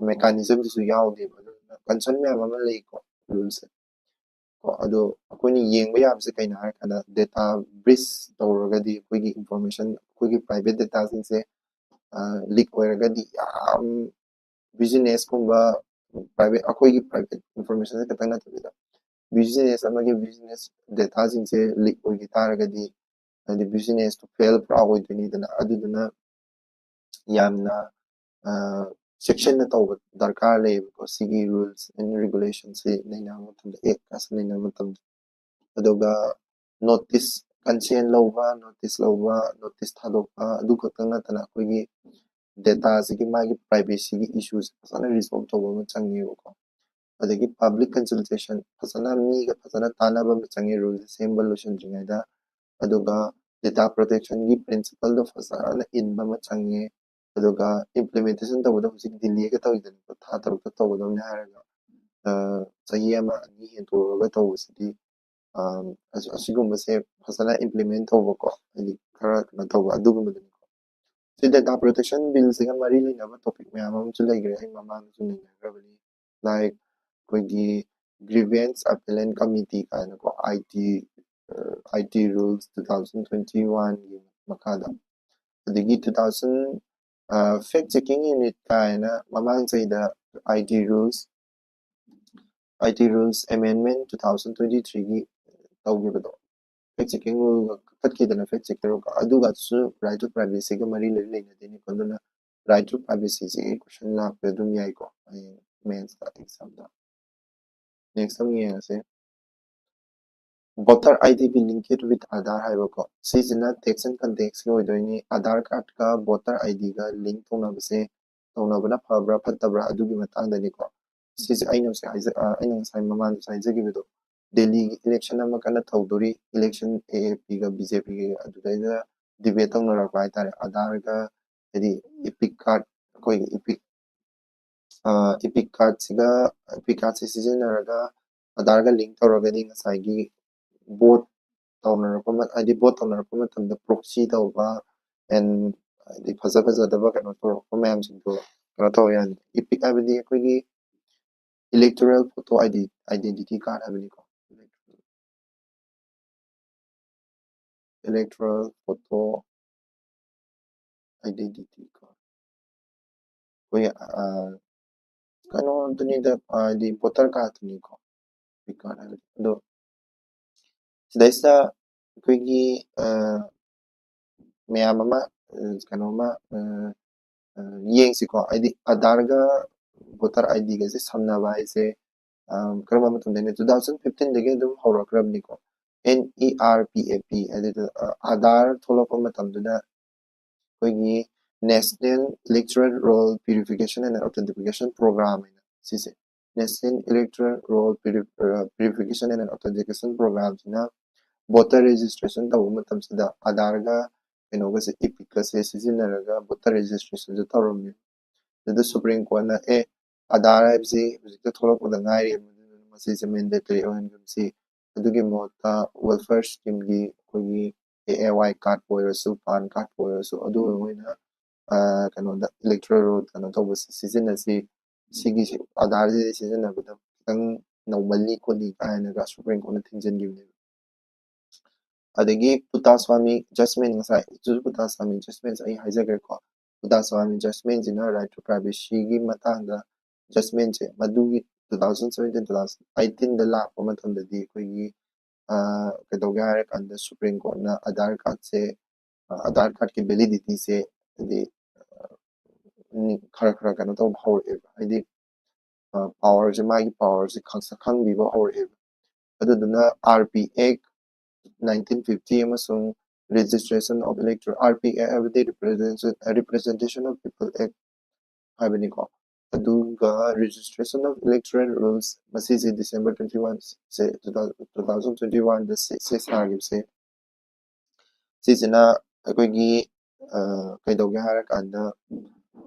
mechanismꯗꯨꯁꯨ ꯌꯥꯎꯗꯦꯕ꯫ ꯑꯗꯨꯅ concern ꯃꯌꯥꯝ ꯑꯃ ꯂꯩꯀꯣ, rulesꯁꯦ ꯀꯣ꯫ ꯑꯗꯣ ꯑꯩꯈꯣꯏꯅ ꯌꯦꯡꯕ ꯌꯥꯕꯁꯦ ꯀꯩꯅꯣ ꯍꯥꯏꯔꯀꯥꯟꯗ, data breach ꯇꯧꯔꯒꯗꯤ ꯑꯩꯈꯣꯏꯒꯤ information, ꯑꯩꯈꯣꯏꯒꯤ private dataꯁꯤꯡꯁꯦ leak ꯑꯣꯏꯔꯒꯗꯤ ꯌꯥꯝ businessꯀꯨꯝꯕ, private, ꯑꯩꯈꯣꯏꯒꯤ private informationꯁꯦ ꯈꯛꯇꯪ ꯅꯠꯇꯕꯤꯗ business ꯑꯃꯒꯤ business dataꯁꯤꯡꯁꯦ leak ꯑꯣꯏꯈꯤ ꯇꯥꯔꯒꯗꯤ, ꯍꯥꯏꯗꯤ businessꯇꯨ fail ꯄꯨꯔꯥ ꯑꯣꯏꯗꯣꯏꯅꯤꯗꯅ꯫ ꯑꯗꯨꯗꯨꯅ ꯌꯥꯝꯅ ꯆꯦꯛꯁꯤꯟꯅ ꯇꯧꯕ ꯗꯔꯀꯥꯔ ꯂꯩꯌꯦꯕꯀꯣ꯫ ꯁꯤꯒꯤ rules and regulationꯁꯤ ꯅꯩꯅꯕ ꯃꯇꯝꯗ, actꯀꯁꯤ ꯅꯩꯅꯕ ꯃꯇꯝꯗ꯫ ꯑꯗꯨꯒ notice, consent ꯂꯧꯕ, notice ꯂꯧꯕ, notice ꯊꯥꯗꯣꯛꯄ, ꯑꯗꯨ ꯈꯛꯇꯪ ꯅꯠꯇꯅ ꯑꯩꯈꯣꯏꯒꯤ dataꯁꯤꯒꯤ ꯃꯥꯒꯤ privacyꯒꯤ issueꯁꯦ ꯐꯖꯅ resolve ꯇꯧꯕ ꯑꯃ ꯆꯪꯉꯦꯕꯀꯣ꯫ ꯑꯗꯒꯤ public consultation, ꯐꯖꯅ ꯃꯤꯒ ꯐꯖꯅ ꯇꯥꯟꯅꯕ ꯑꯃ ꯆꯪꯉꯦ ruleꯁꯦ ꯁꯦꯝꯕ ꯂꯣꯏꯁꯤꯟꯗ꯭ꯔꯤꯉꯩꯗ꯫ ꯑꯗꯨꯒ data protection ꯒꯤ principle ꯗꯣ ꯐꯖꯅ ꯏꯟꯕ ꯑꯃ ꯆꯪꯉꯦ꯫ ꯑꯗꯨꯒ implementation ꯇꯧꯕꯗ ꯍꯧꯖꯤꯛ delay ꯒ ꯇꯧꯔꯤꯗꯅꯀꯣ, ꯊꯥ ꯇꯔꯨꯛꯇ ꯇꯧꯒꯗꯕꯅꯤ ꯍꯥꯏꯔꯒ, ꯑ, ꯆꯍꯤ ꯑꯃ ꯑꯅꯤ ꯍꯦꯟꯇꯣꯛꯑꯒ ꯇꯧꯕꯁꯤꯗꯤ, ꯑ, ꯑꯁ-, ꯑꯁꯤꯒꯨꯝꯕꯁꯦ ꯐꯖꯅ implement ꯇꯧꯕꯀꯣ, ꯍꯥꯏꯗꯤ ꯈꯔ ꯀꯩꯅꯣ ꯇꯧꯕ ꯑꯗꯨꯒꯨꯝꯕꯗꯨꯅꯤꯀꯣ꯫ ꯁꯤ data protection bill ꯁꯤꯒ ꯃꯔꯤ ꯂꯩꯅꯕ topic ꯃꯌꯥꯝ ꯑꯃꯁꯨ ꯂꯩꯈ꯭ꯔꯦ, ꯑꯩ ꯃꯃꯥꯡꯗꯁꯨ ꯅꯩꯅꯈ꯭ꯔꯕꯅꯤ꯫ Like ꯑꯩꯈꯣꯏꯒꯤ grievance appellate committee ꯀꯥꯏꯅꯀꯣ, I T, ꯑ, I T rules two thousand twenty one ꯒꯤ ꯃꯈꯥꯗ, ꯑꯗꯒꯤ two thousand, ꯑ, fact checking unit ꯀꯥꯏꯅ ꯃꯃꯥꯡ ꯆꯍꯤꯗ I T rules, I T rules amendment two thousand twenty three ꯒꯤ ꯇꯧꯈꯤꯕꯗꯣ, fact checking rule ꯀꯛꯊꯠꯈꯤꯗꯅ fact checker ꯑꯗꯨꯒꯁꯨ right to privacy ꯒ ꯃꯔꯤ ꯂꯩ ꯂꯩꯅꯗꯣꯏꯅꯤꯀꯣ꯫ ꯑꯗꯨꯅ right to privacy ꯁꯤꯒꯤ question ꯂꯥꯛꯄ ꯑꯗꯨꯝ ꯌꯥꯏꯀꯣ, ꯍꯌꯦꯡ mains ꯇ exam ꯗ꯫ Next ꯑꯃꯨꯛ ꯌꯦꯡꯉꯁꯦ, voter I D be linked with Aadhaar ꯍꯥꯏꯕꯀꯣ꯫ ꯁꯤꯁꯤꯅ tax and context ꯀꯤ ꯑꯣꯏꯗꯣꯏꯅꯤ꯫ Aadhaar card ꯀ voter I D ꯒ link ꯇꯧꯅꯕꯁꯦ, ꯇꯧꯅꯕꯅ ꯐꯕ꯭ꯔꯥ ꯐꯠꯇꯕ꯭ꯔꯥ ꯑꯗꯨꯒꯤ ꯃꯇꯥꯡꯗꯅꯤꯀꯣ꯫ ꯁꯤꯁꯦ ꯑꯩꯅ ꯉꯁꯥꯏ ꯍꯥꯏꯖ-, ꯑ, ꯑꯩꯅ ꯉꯁꯥꯏ ꯃꯃꯥꯡꯗꯁꯨ ꯍꯥꯏꯖꯈꯤꯕꯗꯣ, ꯗꯦꯜꯂꯤꯒꯤ election ꯑꯃ ꯀꯟꯅ ꯇꯧꯗꯣꯔꯤ, election A A P ꯒ B J P ꯒ, ꯑꯗꯨꯗꯩꯗ debate ꯇꯧꯅꯔꯛꯄ ꯍꯥꯏꯇꯥꯔꯦ, Aadhaar ꯒ, ꯍꯥꯏꯗꯤ EPIC card, ꯑꯩꯈꯣꯏꯒꯤ EPIC, ꯑ, EPIC card ꯁꯤꯒ, EPIC card ꯁꯤ ꯁꯤꯖꯤꯟꯅꯔꯒ Aadhaar ꯒ link ꯇꯧꯔꯒꯗꯤ ꯉꯁꯥꯏꯒꯤ vote ꯇꯧꯅꯔꯛꯄ ꯃ-, ꯍꯥꯏꯗꯤ vote ꯇꯧꯅꯔꯛꯄ ꯃꯇꯝꯗ proxy ꯇꯧꯕ and ꯍꯥꯏꯗꯤ ꯐꯖ ꯐꯖꯗꯕ ꯀꯩꯅꯣ ꯇꯧꯔꯛꯄ ꯃꯌꯥꯝꯁꯤꯡꯗꯣ ꯀꯩꯅꯣ ꯇꯧꯕ ꯌꯥꯅꯤ꯫ EPIC ꯍꯥꯏꯕꯗꯤ ꯑꯩꯈꯣꯏꯒꯤ electoral photo ID, identity card ꯍꯥꯏꯕꯅꯤꯀꯣ꯫ Electoral photo identity card꯫ ꯑꯩꯈꯣꯏ, ꯑ, ꯀꯩꯅꯣꯗꯨꯅꯤꯗ, ꯍꯥꯏꯗꯤ voter card ꯇꯨꯅꯤꯀꯣ, EPIC card ꯍꯥꯏꯕꯗꯤ꯫ ꯑꯗꯣ ꯁꯤꯗꯩꯁꯤꯗ ꯑꯩꯈꯣꯏꯒꯤ, ꯑ, ꯃꯌꯥꯝ ꯑꯃ, ꯑ, ꯀꯩꯅꯣꯝꯃ, ꯑ, ꯑ, ꯌꯦꯡꯁꯤꯀꯣ꯫ ꯍꯥꯏꯗꯤ Aadhaar ꯒ voter I D ꯒꯁꯦ ꯁꯝꯅꯕ ꯍꯥꯏꯁꯦ, ꯑ, ꯀꯔꯝꯕ ꯃꯇꯝꯗꯩꯅꯣ? Two thousand fifteen ꯗꯒꯤ ꯑꯗꯨꯝ ꯍꯧꯔꯛꯈ꯭ꯔꯕꯅꯤꯀꯣ꯫ N E R P A P, ꯑꯗꯨꯗ, ꯑ, Aadhaar ꯊꯣꯛꯂꯛꯄ ꯃꯇꯝꯗꯨꯗ ꯑꯩꯈꯣꯏꯒꯤ National Electoral Roll Purification and Authentication Program ꯍꯥꯏꯅ ꯁꯤꯁꯦ, National Electoral Roll Puri-, ꯑ, Purification and Authentication Program ꯁꯤꯅ ꯚꯣꯇꯔ ꯔꯦꯖꯤꯁꯇ꯭ꯔꯦꯁꯟ ꯇꯧꯕ ꯃꯇꯝꯁꯤꯗ ꯑꯥꯙꯥꯔꯒ ꯀꯩꯅꯣꯒꯁꯦ, ꯏꯄꯤꯛꯀꯁꯦ ꯁꯤꯖꯤꯟꯅꯔꯒ ꯚꯣꯇꯔ ꯔꯦꯖꯤꯁꯇ꯭ꯔꯦꯁꯟꯁꯦ ꯇꯧꯔꯝꯃꯤ꯫ ꯑꯗꯨꯗ ꯁꯨꯄ꯭ꯔꯤꯝ ꯀꯣꯔꯠꯅ ꯑꯦ, ꯑꯥꯙꯥꯔ ꯍꯥꯏꯕꯁꯤ ꯍꯧꯖꯤꯛꯇ ꯊꯣꯛꯂꯛꯄꯗ ꯉꯥꯏꯔꯤ, ꯃꯗꯨꯅ ꯃꯁꯤꯁꯦ ꯃꯦꯟꯗꯦꯇꯔꯤ ꯑꯣꯏꯍꯟꯒꯨꯝꯁꯤ꯫ ꯑꯗꯨꯒꯤ ꯃꯍꯨꯠꯇ ꯋꯦꯜꯐꯤꯌꯔ ꯁ꯭ꯀꯤꯝꯒꯤ ꯑꯩꯈꯣꯏꯒꯤ ꯑꯦ ꯑꯦ ꯋꯥꯏ ꯀꯥꯔꯗꯄꯨ ꯑꯣꯏꯔꯁꯨ, ꯄꯥꯟ ꯀꯥꯔꯗꯄꯨ ꯑꯣꯏꯔꯁꯨ, ꯑꯗꯨ ꯑꯣꯏꯅ ꯀꯩꯅꯣꯗ ꯏꯂꯦꯛꯇꯣꯔꯦꯜ ꯔꯣꯜ ꯀꯩꯅꯣ ꯇꯧꯕꯁꯤ ꯁꯤꯖꯤꯟꯅꯁꯤ, ꯁꯤꯒꯤꯁꯤ ꯑꯥꯙꯥꯔꯁꯤ ꯁꯤꯖꯤꯟꯅꯕꯗ ꯈꯤꯇꯪ ꯅꯧꯃꯜꯂꯤ ꯈꯣꯠꯂꯤ ꯀꯥꯏꯅꯒ ꯁꯨꯄ꯭ꯔꯤꯝ ꯀꯣꯔꯠꯅ ꯊꯤꯡꯖꯤꯟꯈꯤꯕꯅꯦꯕ꯫ ꯑꯗꯒꯤ ꯄꯨꯇꯥꯁ꯭ꯋꯥꯃꯤ ꯖꯁꯃꯦꯟ, ꯉꯁꯥꯏ ꯄꯨꯇꯥꯁ꯭ꯋꯥꯃꯤ ꯖꯁꯃꯦꯟꯁꯦ ꯑꯩ ꯍꯥꯏꯖꯈ꯭ꯔꯦꯀꯣ꯫ ꯄꯨꯇꯥꯁ꯭ꯋꯥꯃꯤ ꯖꯁꯃꯦꯟꯁꯤꯅ ꯔꯥꯏꯠ ꯇꯨ ꯄ꯭ꯔꯥꯏꯚꯦꯁꯤꯒꯤ ꯃꯇꯥꯡꯗ ꯖꯁꯃꯦꯟꯁꯦ, ꯃꯗꯨꯒꯤ two thousand seventeen, two thousand eighteen ꯗ ꯂꯥꯛꯄ ꯃꯇꯝꯗꯗꯤ ꯑꯩꯈꯣꯏꯒꯤ ꯀꯩꯗꯧꯒꯦ ꯍꯥꯏꯔꯀꯥꯟꯗ ꯁꯨꯄ꯭ꯔꯤꯝ ꯀꯣꯔꯠꯅ ꯑꯥꯙꯥꯔ ꯀꯥꯔꯗꯁꯦ, ꯑꯥꯙꯥꯔ ꯀꯥꯔꯗꯀꯤ ꯚꯦꯂꯤꯗꯤꯇꯤꯁꯦ ꯍꯥꯏꯗꯤ ꯈꯔ ꯈꯔ ꯀꯩꯅꯣ ꯇꯧꯕ ꯍꯧꯔꯛꯑꯦꯕ, ꯍꯥꯏꯗꯤ ꯄꯥꯋꯔꯁꯦ, ꯃꯥꯒꯤ ꯄꯥꯋꯔꯁꯦ ꯁꯛꯈꯪꯕꯤꯕ ꯍꯧꯔꯛꯑꯦꯕ꯫ ꯑꯗꯨꯗꯨꯅ R P Act nineteen fifty ꯑꯃꯁꯨꯡ Registration of Elector, R P Act ꯍꯥꯏꯕꯗꯤ Representation of People Act ꯍꯥꯏꯕꯅꯤꯀꯣ꯫ ꯑꯗꯨꯒ Registration of Electoral Rules, ꯃꯁꯤꯁꯦ December twenty one ꯁꯦ, two thousand twenty one ꯗ ꯁꯤ ꯁꯥꯈꯤꯕꯁꯦ, ꯁꯤꯁꯤꯅ ꯑꯩꯈꯣꯏꯒꯤ ꯀꯩꯗꯧꯒꯦ ꯍꯥꯏꯔꯀꯥꯟꯗ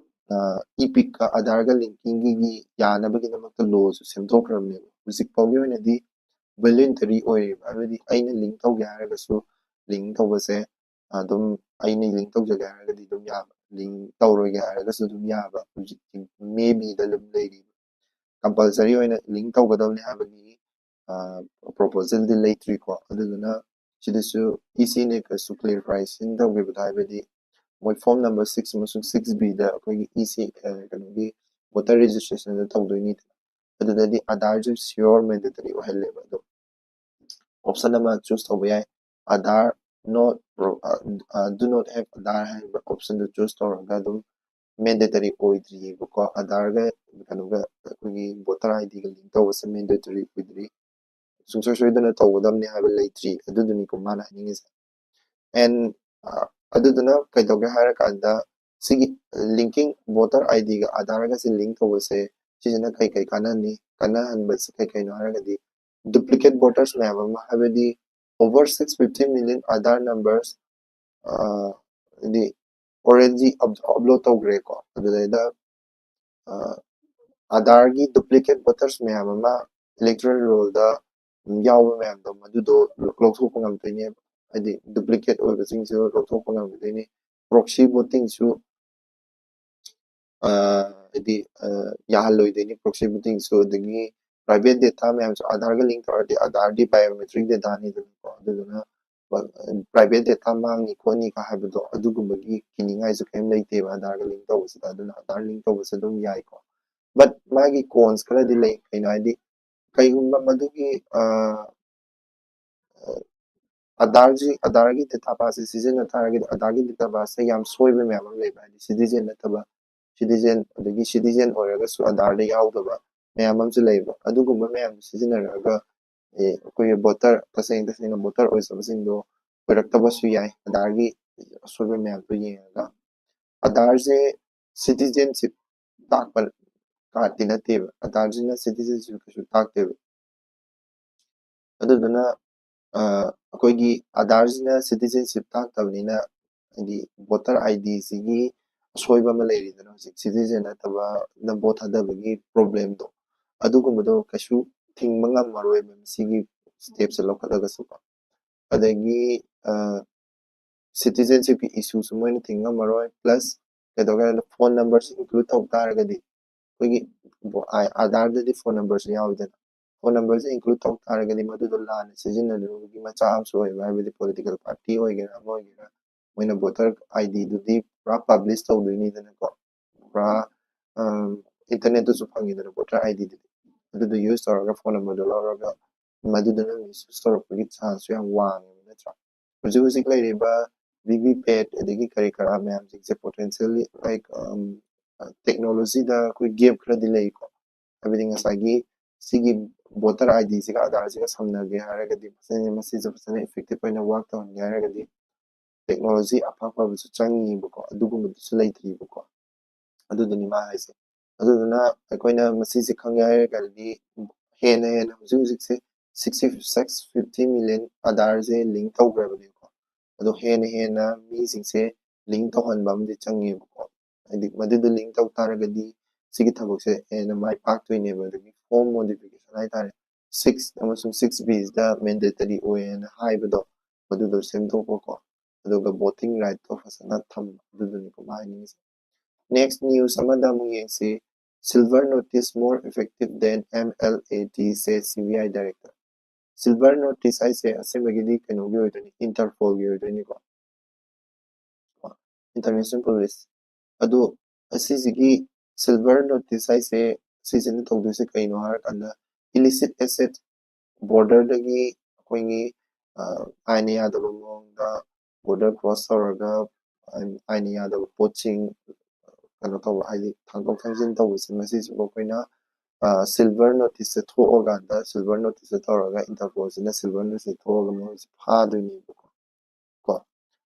ꯏꯄꯤꯛꯀ ꯑꯥꯙꯥꯔꯒ ꯂꯤꯡꯀꯤꯡꯒꯤ ꯌꯥꯅꯕꯒꯤꯗꯃꯛꯇ ꯂꯣꯁꯨ ꯁꯦꯝꯗꯣꯛꯈ꯭ꯔꯕꯅꯦꯕ꯫ ꯍꯧꯖꯤꯛ ꯐꯥꯎꯒꯤ ꯑꯣꯏꯅꯗꯤ ꯚꯣꯂꯨꯟꯇꯔꯤ ꯑꯣꯏꯔꯤꯕ, ꯍꯥꯏꯕꯗꯤ ꯑꯩꯅ ꯂꯤꯡ ꯇꯧꯒꯦ ꯍꯥꯏꯔꯒꯁꯨ ꯂꯤꯡ ꯇꯧꯕꯁꯦ ꯑꯗꯨꯝ, ꯑꯩꯅ ꯂꯤꯡ ꯇꯧꯖꯒꯦ ꯍꯥꯏꯔꯒꯗꯤ ꯑꯗꯨꯝ ꯌꯥꯕ, ꯂꯤꯡ ꯇꯧꯔꯣꯏꯒꯦ ꯍꯥꯏꯔꯒꯁꯨ ꯑꯗꯨꯝ ꯌꯥꯕ꯫ ꯍꯧꯖꯤꯛꯇꯤ maybe ꯗ ꯑꯗꯨꯝ ꯂꯩꯔꯤꯕ, ꯀꯝꯄꯜꯁꯔꯤ ꯑꯣꯏꯅ ꯂꯤꯡ ꯇꯧꯒꯗꯕꯅꯤ ꯍꯥꯏꯕꯒꯤ ꯄ꯭ꯔꯣꯄꯣꯖꯦꯜꯗꯤ ꯂꯩꯇ꯭ꯔꯤꯀꯣ꯫ ꯑꯗꯨꯗꯨꯅ ꯁꯤꯗꯁꯨ ꯏ ꯁꯤꯅ ꯀꯩꯁꯨ ꯀ꯭ꯂꯦꯔꯤꯐꯥꯏꯁꯟ ꯇꯧꯈꯤꯕꯗꯣ, ꯍꯥꯏꯕꯗꯤ ꯃꯣꯏ ꯐꯣꯔꯝ ꯅꯝꯕꯔ ꯁꯤꯛꯁ ꯑꯃꯁꯨꯡ ꯁꯤꯛꯁ ꯕꯤꯗ ꯑꯩꯈꯣꯏꯒꯤ ꯏ ꯁꯤ ꯀꯩꯅꯣꯒꯤ ꯚꯣꯇꯔ ꯔꯦꯖꯤꯁꯇ꯭ꯔꯦꯁꯟꯗ ꯇꯧꯗꯣꯏꯅꯤꯗꯅ, ꯑꯗꯨꯗꯗꯤ ꯑꯥꯙꯥꯔꯁꯦ ꯁꯤꯌꯣꯔ ꯃꯦꯟꯗꯦꯇꯔꯤ ꯑꯣꯏꯍꯜꯂꯦꯕ꯫ ꯑꯗꯣ ꯑꯣꯞꯁꯟ ꯑꯃ ꯆꯨꯁ ꯇꯧꯕ ꯌꯥꯏ, Aadhaar not, do not have Aadhaar ꯍꯥꯏꯔꯤꯕ ꯑꯣꯞꯁꯟꯗꯨ ꯆꯨꯁ ꯇꯧꯔꯒ ꯑꯗꯨꯝ ꯃꯦꯟꯗꯦꯇꯔꯤ ꯑꯣꯏꯗ꯭ꯔꯤꯑꯕꯀꯣ꯫ ꯑꯥꯙꯥꯔꯒ ꯀꯩꯅꯣꯒ ꯑꯩꯈꯣꯏꯒꯤ ꯚꯣꯇꯔ ꯑꯥꯏ ꯗꯤꯒ ꯂꯤꯡ ꯇꯧꯕꯁꯦ ꯃꯦꯟꯗꯦꯇꯔꯤ ꯑꯣꯏꯗ꯭ꯔꯤ, ꯁꯨꯡꯁꯣꯏ ꯁꯣꯏꯗꯅ ꯇꯧꯒꯗꯕꯅꯤ ꯍꯥꯏꯕ ꯂꯩꯇ꯭ꯔꯤ꯫ ꯑꯗꯨꯗꯨꯅꯤꯀꯣ ꯃꯥꯅ ꯍꯥꯏꯅꯤꯡꯉꯤꯁꯦ꯫ ꯑꯦꯟ ꯑꯗꯨꯗꯨꯅ ꯀꯩꯗꯧꯒꯦ ꯍꯥꯏꯔꯀꯥꯟꯗ ꯁꯤꯒꯤ ꯂꯤꯡꯀꯤꯡ, ꯚꯣꯇꯔ ꯑꯥꯏ ꯗꯤꯒ ꯑꯥꯙꯥꯔꯒꯁꯦ ꯂꯤꯡ ꯇꯧꯕꯁꯦ, ꯁꯤꯁꯤꯅ ꯀꯩ ꯀꯩ ꯀꯥꯟꯅꯍꯟꯅꯤ? ꯀꯥꯟꯅꯍꯟꯕꯁꯦ ꯀꯩ ꯀꯩꯅꯣ ꯍꯥꯏꯔꯒꯗꯤ, ꯗꯨꯄ꯭ꯂꯤꯀꯦꯠ ꯚꯣꯇꯔꯁ ꯃꯌꯥꯝ ꯑꯃ, ꯍꯥꯏꯕꯗꯤ over six fifty million Aadhaar numbers ꯍꯥꯏꯗꯤ already upload ꯇꯧꯈ꯭ꯔꯦꯀꯣ꯫ ꯑꯗꯨꯗꯩꯗ Aadhaarꯒꯤ duplicate voters ꯃꯌꯥꯝ ꯑꯃ electoral rollꯗ ꯌꯥꯎꯕ ꯃꯌꯥꯝꯗꯣ ꯃꯗꯨꯗꯣ ꯂꯧꯊꯣꯛꯄ ꯉꯝꯗꯣꯏꯅꯦꯕ꯫ ꯍꯥꯏꯗꯤ duplicate ꯑꯣꯏꯕꯁꯤꯡꯁꯨ ꯂꯧꯊꯣꯛꯄ ꯉꯝꯗꯣꯏꯅꯤ꯫ Proxy votingꯁꯨ ꯍꯥꯏꯗꯤ ꯌꯥꯍꯜꯂꯣꯏꯗꯣꯏꯅꯤ꯫ Proxy votingꯁꯨ, ꯑꯗꯒꯤ private data ꯃꯌꯥꯝꯁꯨ Aadhaarꯒ link ꯇꯧꯔꯗꯤ Aadhaarꯗꯤ biometric dataꯅꯤꯗꯅꯀꯣ꯫ ꯑꯗꯨꯗꯨꯅ private data ꯃꯥꯡꯅꯤ ꯈꯣꯠꯅꯤꯒ ꯍꯥꯏꯕꯗꯣ ꯑꯗꯨꯒꯨꯝꯕꯒꯤ ꯀꯤꯅꯤꯡꯉꯥꯏꯁꯨ ꯀꯔꯤꯝ ꯂꯩꯇꯦꯕ Aadhaarꯒ link ꯇꯧꯕꯁꯤꯗ꯫ ꯑꯗꯨꯅ Aadhaar link ꯇꯧꯕꯁꯦ ꯑꯗꯨꯝ ꯌꯥꯏꯀꯣ꯫ But ꯃꯥꯒꯤ cons ꯈꯔꯗꯤ ꯂꯩ꯫ ꯀꯩꯅꯣ ꯍꯥꯏꯗꯤ ꯀꯩꯒꯨꯝꯕ ꯃꯗꯨꯒꯤ Aadhaarꯁꯤ Aadhaarꯒꯤ data baseꯁꯦ ꯁꯤꯖꯤꯟꯅ ꯇꯥꯔꯒꯗꯤ Aadhaarꯒꯤ data baseꯁꯦ ꯌꯥꯝ ꯁꯣꯏꯕ ꯃꯌꯥꯝ ꯑꯃ ꯂꯩꯕ꯫ ꯍꯥꯏꯗꯤ citizen ꯅꯠꯇꯕ, citizen ꯑꯗꯒꯤ citizen ꯑꯣꯏꯔꯒꯁꯨ Aadhaarꯗ ꯌꯥꯎꯗꯕ ꯃꯌꯥꯝ ꯑꯃꯁꯨ ꯂꯩꯕ꯫ ꯑꯗꯨꯒꯨꯝꯕ ꯃꯌꯥꯝꯗꯨ ꯁꯤꯖꯤꯟꯅꯔꯒ ꯑꯩꯈꯣꯏꯒꯤ voter, ꯇꯁꯦꯡ ꯇꯁꯦꯡꯅ voter ꯑꯣꯏꯖꯕꯁꯤꯡꯗꯣ ꯑꯣꯏꯔꯛꯇꯕꯁꯨ ꯌꯥꯏ Aadhaarꯒꯤ ꯑꯁꯣꯏꯕ ꯃꯌꯥꯝꯗꯣ ꯌꯦꯡꯉꯒ꯫ Aadhaarꯁꯦ citizenship ꯇꯥꯛꯄ cardꯇꯤ ꯅꯠꯇꯦꯕ꯫ Aadhaarꯁꯤꯅ citizenship ꯀꯩꯁꯨ ꯇꯥꯛꯇꯦꯕ꯫ ꯑꯗꯨꯗꯨꯅ ꯑꯩꯈꯣꯏꯒꯤ Aadhaarꯁꯤꯅ citizenship ꯇꯥꯛꯇꯕꯅꯤꯅ ꯍꯥꯏꯗꯤ voter IDꯁꯤꯒꯤ ꯑꯁꯣꯏꯕ ꯑꯃ ꯂꯩꯔꯤꯗꯅ, ꯍꯧꯖꯤꯛ citizen ꯅꯠꯇꯕꯅ vote ꯊꯥꯗꯕꯒꯤ problemꯗꯣ, ꯑꯗꯨꯒꯨꯝꯕꯗꯣ ꯀꯩꯁꯨ ꯊꯤꯡꯕ ꯉꯝꯃꯔꯣꯏꯕ ꯃꯁꯤꯒꯤ stepꯁꯦ ꯂꯧꯈꯠꯂꯒꯁꯨꯀꯣ꯫ ꯑꯗꯒꯤ citizenshipꯀꯤ issueꯁꯨ ꯃꯣꯏꯅ ꯊꯤꯡ ꯉꯝꯃꯔꯣꯏ꯫ Plus ꯀꯩꯗꯧꯒꯦ ꯍꯥꯏꯕꯗ phone numberꯁꯦ include ꯇꯧ ꯇꯥꯔꯒꯗꯤ ꯑꯩꯈꯣꯏꯒꯤ Aadhaarꯗꯗꯤ phone numberꯁꯦ ꯌꯥꯎꯋꯤꯗꯅ, phone numberꯁꯦ include ꯇꯧ ꯇꯥꯔꯒꯗꯤ ꯃꯗꯨꯗꯣ ꯂꯥꯟꯅ ꯁꯤꯖꯤꯟꯅꯔꯨꯕꯒꯤ ꯃꯆꯥꯛ ꯑꯃꯁꯨ ꯑꯣꯏꯕ꯫ ꯍꯥꯏꯕꯗꯤ political party ꯑꯣꯏꯒꯦꯔꯥ ꯑꯃ ꯑꯣꯏꯒꯦꯔꯥ ꯃꯣꯏꯅ voter IDꯗꯨꯗꯤ ꯄꯨꯔꯥ publish ꯇꯧꯗꯣꯏꯅꯤꯗꯅꯀꯣ꯫ ꯄꯨꯔꯥ internetꯇꯁꯨ ꯐꯪꯉꯤꯗꯅ voter IDꯗꯨꯗꯤ꯫ ꯑꯗꯨꯗꯣ use ꯇꯧꯔꯒ phone numberꯗꯣ ꯂꯧꯔꯒ ꯃꯗꯨꯗꯨꯅ misuse ꯇꯧꯔꯛꯄꯒꯤ chanceꯁꯨ ꯌꯥꯝ ꯋꯥꯡꯉꯦꯕ, ꯅꯠꯇ꯭ꯔꯥ? ꯍꯧꯖꯤꯛ ꯍꯧꯖꯤꯛ ꯂꯩꯔꯤꯕ VVPAT ꯑꯗꯒꯤ ꯀꯔꯤ ꯀꯔꯥ ꯃꯌꯥꯝꯁꯤꯡꯁꯦ potentially like technologyꯗ ꯑꯩꯈꯣꯏ gap ꯈꯔꯗꯤ ꯂꯩꯀꯣ꯫ ꯍꯥꯏꯕꯗꯤ ꯉꯁꯥꯏꯒꯤ ꯁꯤꯒꯤ voter IDꯁꯤꯒ Aadhaarꯁꯤꯒ ꯁꯝꯅꯒꯦ ꯍꯥꯏꯔꯒꯗꯤ ꯐꯖꯅ ꯃꯁꯤꯁꯨ ꯐꯖꯅ effective ꯑꯣꯏꯅ work ꯇꯧꯍꯟꯒꯦ ꯍꯥꯏꯔꯒꯗꯤ technology ꯑꯐ ꯑꯐꯕꯁꯨ ꯆꯪꯉꯤꯕꯀꯣ, ꯑꯗꯨꯒꯨꯝꯕꯗꯨꯁꯨ ꯂꯩꯇ꯭ꯔꯤꯕꯀꯣ꯫ ꯑꯗꯨꯗꯨꯅꯤ ꯃꯥ ꯍꯥꯏꯁꯦ꯫ ꯑꯗꯨꯗꯨꯅ ꯑꯩꯈꯣꯏꯅ ꯃꯁꯤꯁꯦ ꯈꯪꯒꯦ ꯍꯥꯏꯔꯒꯗꯤ ꯍꯦꯟꯅ ꯍꯦꯟꯅ ꯍꯧꯖꯤꯛ ꯍꯧꯖꯤꯛꯁꯦ sixty six fifty million Aadhaarꯁꯦ link ꯇꯧꯈ꯭ꯔꯕꯅꯦꯀꯣ꯫ ꯑꯗꯣ ꯍꯦꯟꯅ ꯍꯦꯟꯅ ꯃꯤꯁꯤꯡꯁꯦ link ꯇꯧꯍꯟꯕ ꯑꯃꯗꯤ ꯆꯪꯉꯦꯕꯀꯣ꯫ ꯍꯥꯏꯗꯤ ꯃꯗꯨꯗꯣ link ꯇꯧ ꯇꯥꯔꯒꯗꯤ ꯁꯤꯒꯤ ꯊꯕꯛꯁꯦ ꯍꯦꯟꯅ ꯃꯥꯏ ꯄꯥꯛꯇꯣꯏꯅꯦꯕ꯫ ꯑꯗꯒꯤ form modification ꯍꯥꯏꯇꯥꯔꯦ, six ꯑꯃꯁꯨꯡ six Bꯁꯤꯗ mandatory ꯑꯣꯏꯌꯦꯅ ꯍꯥꯏꯕꯗꯣ, ꯃꯗꯨꯗꯣ ꯁꯦꯝꯗꯣꯛꯄꯀꯣ꯫ ꯑꯗꯨꯒ voting rightꯇꯣ ꯐꯖꯅ ꯊꯝꯕ, ꯑꯗꯨꯗꯨꯅꯤꯀꯣ ꯃꯥ ꯍꯥꯏꯅꯤꯡꯉꯤꯁꯦ꯫ Next news ꯑꯃꯗ ꯑꯃꯨꯛ ꯌꯦꯡꯁꯤ꯫ Silver notice more effective than M L A T, says C B I director꯫ Silver notice ꯍꯥꯏꯁꯦ ꯑꯁꯦꯡꯕꯒꯤꯗꯤ ꯀꯩꯅꯣꯒꯤ ꯑꯣꯏꯗꯣꯏꯅꯤ, Interpolꯒꯤ ꯑꯣꯏꯗꯣꯏꯅꯤꯀꯣ, International Police꯫ ꯑꯗꯣ ꯑꯁꯤꯁꯤꯒꯤ silver notice ꯍꯥꯏꯁꯦ, ꯁꯤꯁꯤꯅ ꯇꯧꯗꯣꯏꯁꯦ ꯀꯩꯅꯣ ꯍꯥꯏꯔꯀꯥꯟꯗ, illicit asset, borderꯗꯒꯤ ꯑꯩꯈꯣꯏꯒꯤ, ꯑ, ꯑꯥꯏꯟꯅ ꯌꯥꯗꯕ ꯃꯑꯣꯡꯗ border cross ꯇꯧꯔꯒ, ꯑꯥꯏꯟ-, ꯑꯥꯏꯟꯅ ꯌꯥꯗꯕ ꯄꯣꯠꯁꯤꯡ ꯀꯩꯅꯣ ꯇꯧꯕ, ꯍꯥꯏꯗꯤ ꯊꯥꯡꯗꯣꯛ ꯊꯥꯡꯖꯤꯟ ꯇꯧꯕꯁꯦ, ꯃꯁꯤꯁꯨ ꯑꯩꯈꯣꯏꯅ, ꯑ, silver noticeꯁꯦ ꯊꯣꯛꯑꯀꯥꯟꯗ, silver noticeꯁꯦ ꯇꯧꯔꯒ Interpolꯁꯤꯅ silver noticeꯁꯦ ꯊꯣꯛꯑꯒ ꯃꯣꯏꯁꯦ ꯐꯥꯗꯣꯏꯅꯦꯕꯀꯣ꯫ ꯀꯣ꯫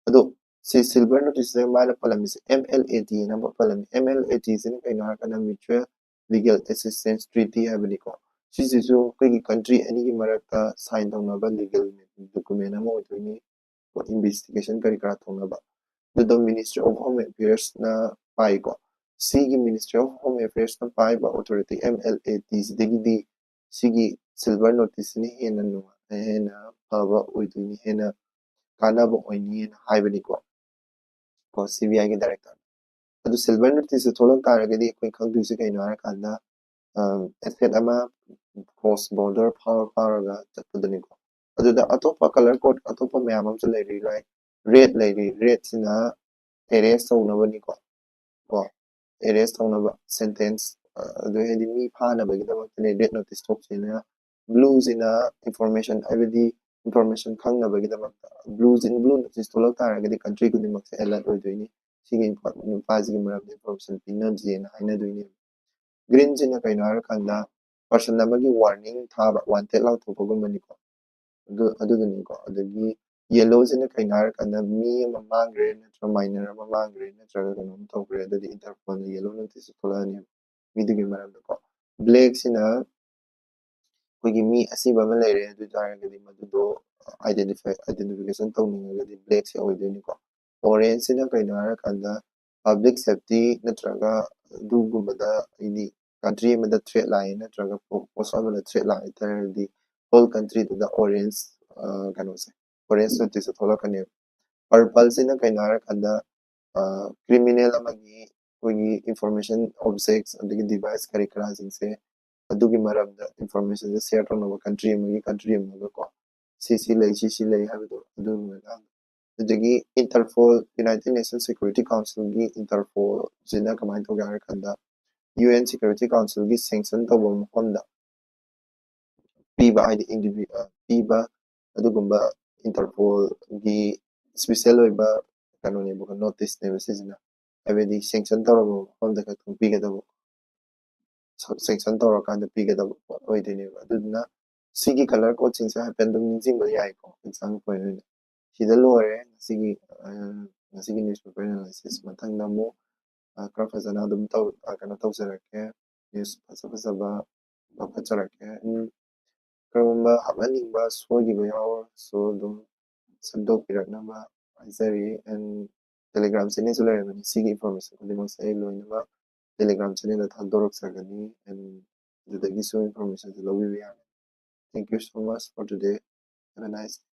ꯑꯗꯣ ꯁꯤ silver noticeꯁꯤꯗ ꯃꯥꯅ ꯄꯜꯂꯝꯃꯤꯁꯦ M L A T ꯑꯅ ꯑꯃ ꯄꯜꯂꯝꯃꯤ꯫ M L A Tꯁꯤꯅ ꯀꯩꯅꯣ ꯍꯥꯏꯔꯀꯥꯟꯗ Mutual Legal Assistance Treaty ꯍꯥꯏꯕꯅꯤꯀꯣ꯫ ꯁꯤꯁꯤꯁꯨ ꯑꯩꯈꯣꯏꯒꯤ country ꯑꯅꯤꯒꯤ ꯃꯔꯛꯇ sign ꯇꯧꯅꯕ legal document ꯑꯃ ꯑꯣꯏꯗꯣꯏꯅꯤ꯫ ꯀꯣ, investigation ꯀꯔꯤ ꯀꯔꯥ ꯇꯧꯅꯕ꯫ ꯑꯗꯨꯗꯣ Ministry of Home Affairsꯅ ꯄꯥꯏꯀꯣ꯫ ꯁꯤꯒꯤ Ministry of Home Affairsꯅ ꯄꯥꯏꯕ authority M L A Tꯁꯤꯗꯒꯤꯗꯤ ꯁꯤꯒꯤ silver noticeꯁꯤꯅ ꯍꯦꯟꯅ ꯅꯨꯡꯉꯥꯏ, ꯍꯦꯟꯅ ꯐꯕ ꯑꯣꯏꯗꯣꯏꯅꯤ, ꯍꯦꯟꯅ ꯀꯥꯟꯅꯕ ꯑꯣꯏꯅꯤꯅ ꯍꯥꯏꯕꯅꯤꯀꯣ, ꯀꯣ, C B Iꯒꯤ director꯫ ꯑꯗꯨ silver noticeꯁꯦ ꯊꯣꯛꯂꯛ ꯇꯥꯔꯒꯗꯤ ꯑꯩꯈꯣꯏ ꯈꯪꯗꯣꯏꯁꯦ ꯀꯩꯅꯣ ꯍꯥꯏꯔꯀꯥꯟꯗ, ꯑꯝ, asset ꯑꯃ cross border ꯐꯥꯎꯔ ꯐꯥꯎꯔꯒ ꯆꯠꯄꯗꯨꯅꯤꯀꯣ꯫ ꯑꯗꯨꯗ ꯑꯇꯣꯞꯄ color code ꯑꯇꯣꯞꯄ ꯃꯌꯥꯝ ꯑꯃꯁꯨ ꯂꯩꯔꯤ, like red ꯂꯩꯔꯤ, redꯁꯤꯅ arrest ꯇꯧꯅꯕꯅꯤꯀꯣ, ꯀꯣ, arrest ꯇꯧꯅꯕ sentence, ꯑ, ꯑꯗꯨ ꯍꯥꯏꯗꯤ ꯃꯤ ꯐꯥꯅꯕꯒꯤꯗꯃꯛꯇꯅꯦ red notice ꯊꯣꯛꯁꯤꯅ꯫ Blueꯁꯤꯅ information, ꯍꯥꯏꯕꯗꯤ information ꯈꯪꯅꯕꯒꯤꯗꯃꯛꯇ꯫ Blueꯁꯤꯅ, blue notice ꯊꯣꯛꯂꯛ ꯇꯥꯔꯒꯗꯤ country ꯈꯨꯗꯤꯡꯃꯛꯁꯦ alert ꯑꯣꯏꯗꯣꯏꯅꯤ꯫ ꯁꯤꯒꯤ ꯅꯨꯄꯥꯁꯤꯒꯤ ꯃꯔꯝꯗ information ꯄꯤꯅꯁꯦꯅ ꯍꯥꯏꯅꯗꯣꯏꯅꯦꯕ꯫ Greenꯁꯤꯅ ꯀꯩꯅꯣ ꯍꯥꯏꯔꯀꯥꯟꯗ person ꯑꯃꯒꯤ warning ꯊꯥꯕ, wanted ꯂꯥꯎꯊꯣꯛꯄꯒꯨꯝꯕꯅꯤꯀꯣ꯫ ꯑꯗꯨ, ꯑꯗꯨꯗꯨꯅꯤꯀꯣ꯫ ꯑꯗꯒꯤ yellowꯁꯤꯅ ꯀꯩꯅꯣ ꯍꯥꯏꯔꯀꯥꯟꯗ ꯃꯤ ꯑꯃ ꯃꯥꯡꯈ꯭ꯔꯦ, ꯅꯠꯇ꯭ꯔꯒ minor ꯑꯃ ꯃꯥꯡꯈ꯭ꯔꯦ, ꯅꯠꯇ꯭ꯔꯒ ꯀꯩꯅꯣꯝ ꯇꯧꯈ꯭ꯔꯦ, ꯑꯗꯨꯗꯤ Interpolꯅ yellow notice ꯊꯣꯛꯂꯛꯑꯅꯤ ꯃꯤꯗꯨꯒꯤ ꯃꯔꯝꯗꯀꯣ꯫ Blackꯁꯤꯅ ꯑꯩꯈꯣꯏꯒꯤ ꯃꯤ ꯑꯁꯤꯕ ꯑꯃ ꯂꯩꯔꯦ, ꯑꯗꯨ ꯑꯣꯏꯇꯥꯔꯒꯗꯤ ꯃꯗꯨꯗꯣ identify identification ꯇꯧꯅꯤꯡꯉꯒꯗꯤ blackꯁꯦ ꯑꯣꯏꯗꯣꯏꯅꯤꯀꯣ꯫ Orangeꯁꯤꯅ ꯀꯩꯅꯣ ꯍꯥꯏꯔꯀꯥꯟꯗ public safety ꯅꯠꯇ꯭ꯔꯒ ꯑꯗꯨꯒꯨꯝꯕꯗ ꯍꯥꯏꯗꯤ country ꯑꯃꯗ threat ꯂꯥꯛꯑꯦ ꯅꯠꯇ꯭ꯔꯒ ꯄꯣ- post ꯑꯃꯗ threat ꯂꯥꯛꯑꯦ ꯍꯥꯏꯇꯥꯔꯒꯗꯤ whole countryꯗꯨꯗ orange ꯑ, ꯀꯩꯅꯣꯁꯦ orange noticeꯁꯦ ꯊꯣꯛꯂꯛꯀꯅꯦꯕ꯫ Purpleꯁꯤꯅ ꯀꯩꯅꯣ ꯍꯥꯏꯔꯀꯥꯟꯗ criminal ꯑꯃꯒꯤ ꯑꯩꯈꯣꯏꯒꯤ information objects ꯑꯗꯒꯤ device ꯀꯔꯤ ꯀꯔꯥꯁꯤꯡꯁꯦ ꯑꯗꯨꯒꯤ ꯃꯔꯝꯗ informationꯁꯦ share ꯇꯧꯅꯕ country ꯑꯃꯒꯤ country ꯑꯃꯒ ꯀꯣ ꯁꯤ ꯁꯤ ꯂꯩ ꯁꯤ ꯁꯤ ꯂꯩ ꯍꯥꯏꯕꯗꯣ ꯑꯗꯨꯒꯤ ꯃꯇꯥꯡꯗ꯫ ꯑꯗꯒꯤ Interpol United Nations Security Councilꯒꯤ Interpolꯁꯤꯅ ꯀꯃꯥꯏꯅ ꯇꯧꯒꯦ ꯍꯥꯏꯔꯀꯥꯟꯗ UN Security Councilꯒꯤ sanction ꯇꯧꯕ ꯃꯐꯝꯗ ꯄꯤꯕ ꯍꯥꯏꯗꯤ indivi- ꯑ, ꯄꯤꯕ ꯑꯗꯨꯒꯨꯝꯕ Interpolꯒꯤ special ꯑꯣꯏꯕ ꯀꯩꯅꯣꯅꯦꯕꯀꯣ noticeꯅꯦꯕ ꯁꯤꯁꯤꯅ ꯍꯥꯏꯕꯗꯤ sanction ꯇꯧꯔꯕ ꯃꯐꯝꯗ ꯈꯛꯇꯪ ꯄꯤꯒꯗꯕ sanction ꯇꯧꯔꯀꯥꯟꯗ ꯄꯤꯒꯗꯕ ꯄꯣꯠ ꯑꯣꯏꯗꯣꯏꯅꯦꯕ꯫ ꯑꯗꯨꯗꯨꯅ ꯁꯤꯒꯤ colour codeꯁꯤꯡꯁꯦ ꯍꯥꯏꯐꯦꯠ ꯑꯗꯨꯝ ꯅꯤꯡꯁꯤꯡꯕ ꯌꯥꯏꯀꯣ example ꯑꯣꯏꯅ꯫ ꯁꯤꯗ ꯂꯣꯏꯔꯦ ꯉꯁꯤꯒꯤ ꯑ, ꯉꯁꯤꯒꯤ newspaper analysis꯫ ꯃꯊꯪꯗ ꯑꯃꯨꯛ ꯑ, ꯈꯔ ꯐꯖꯅ ꯑꯗꯨꯝ ꯇꯧ ꯑ, ꯀꯩꯅꯣ ꯇꯧꯖꯔꯛꯀꯦ꯫ News ꯐꯖ ꯐꯖꯕ ꯂꯧꯈꯠꯆꯔꯛꯀꯦ꯫ ꯎꯝ, ꯀꯔꯤꯒꯨꯝꯕ ꯍꯥꯞꯍꯟꯅꯤꯡꯕ ꯁꯣꯏꯈꯤꯕ ꯌꯥꯎꯔꯁꯨ ꯑꯗꯨꯝ ꯁꯦꯝꯗꯣꯛꯄꯤꯔꯛꯅꯕ ꯍꯥꯏꯖꯔꯤ꯫ And Telegram channelꯁꯨ ꯂꯩꯔꯕꯅꯤ꯫ ꯁꯤꯒꯤ information ꯈꯨꯗꯤꯡꯃꯛꯁꯦ ꯑꯩ ꯂꯣꯏꯅꯃꯛ Telegram channelꯗ ꯊꯥꯗꯣꯔꯛꯆꯒꯅꯤ꯫ And ꯑꯗꯨꯗꯒꯤꯁꯨ informationꯁꯦ ꯂꯧꯕꯤꯕ ꯌꯥꯒꯅꯤ꯫ Thank you so much for today. Have a nice day.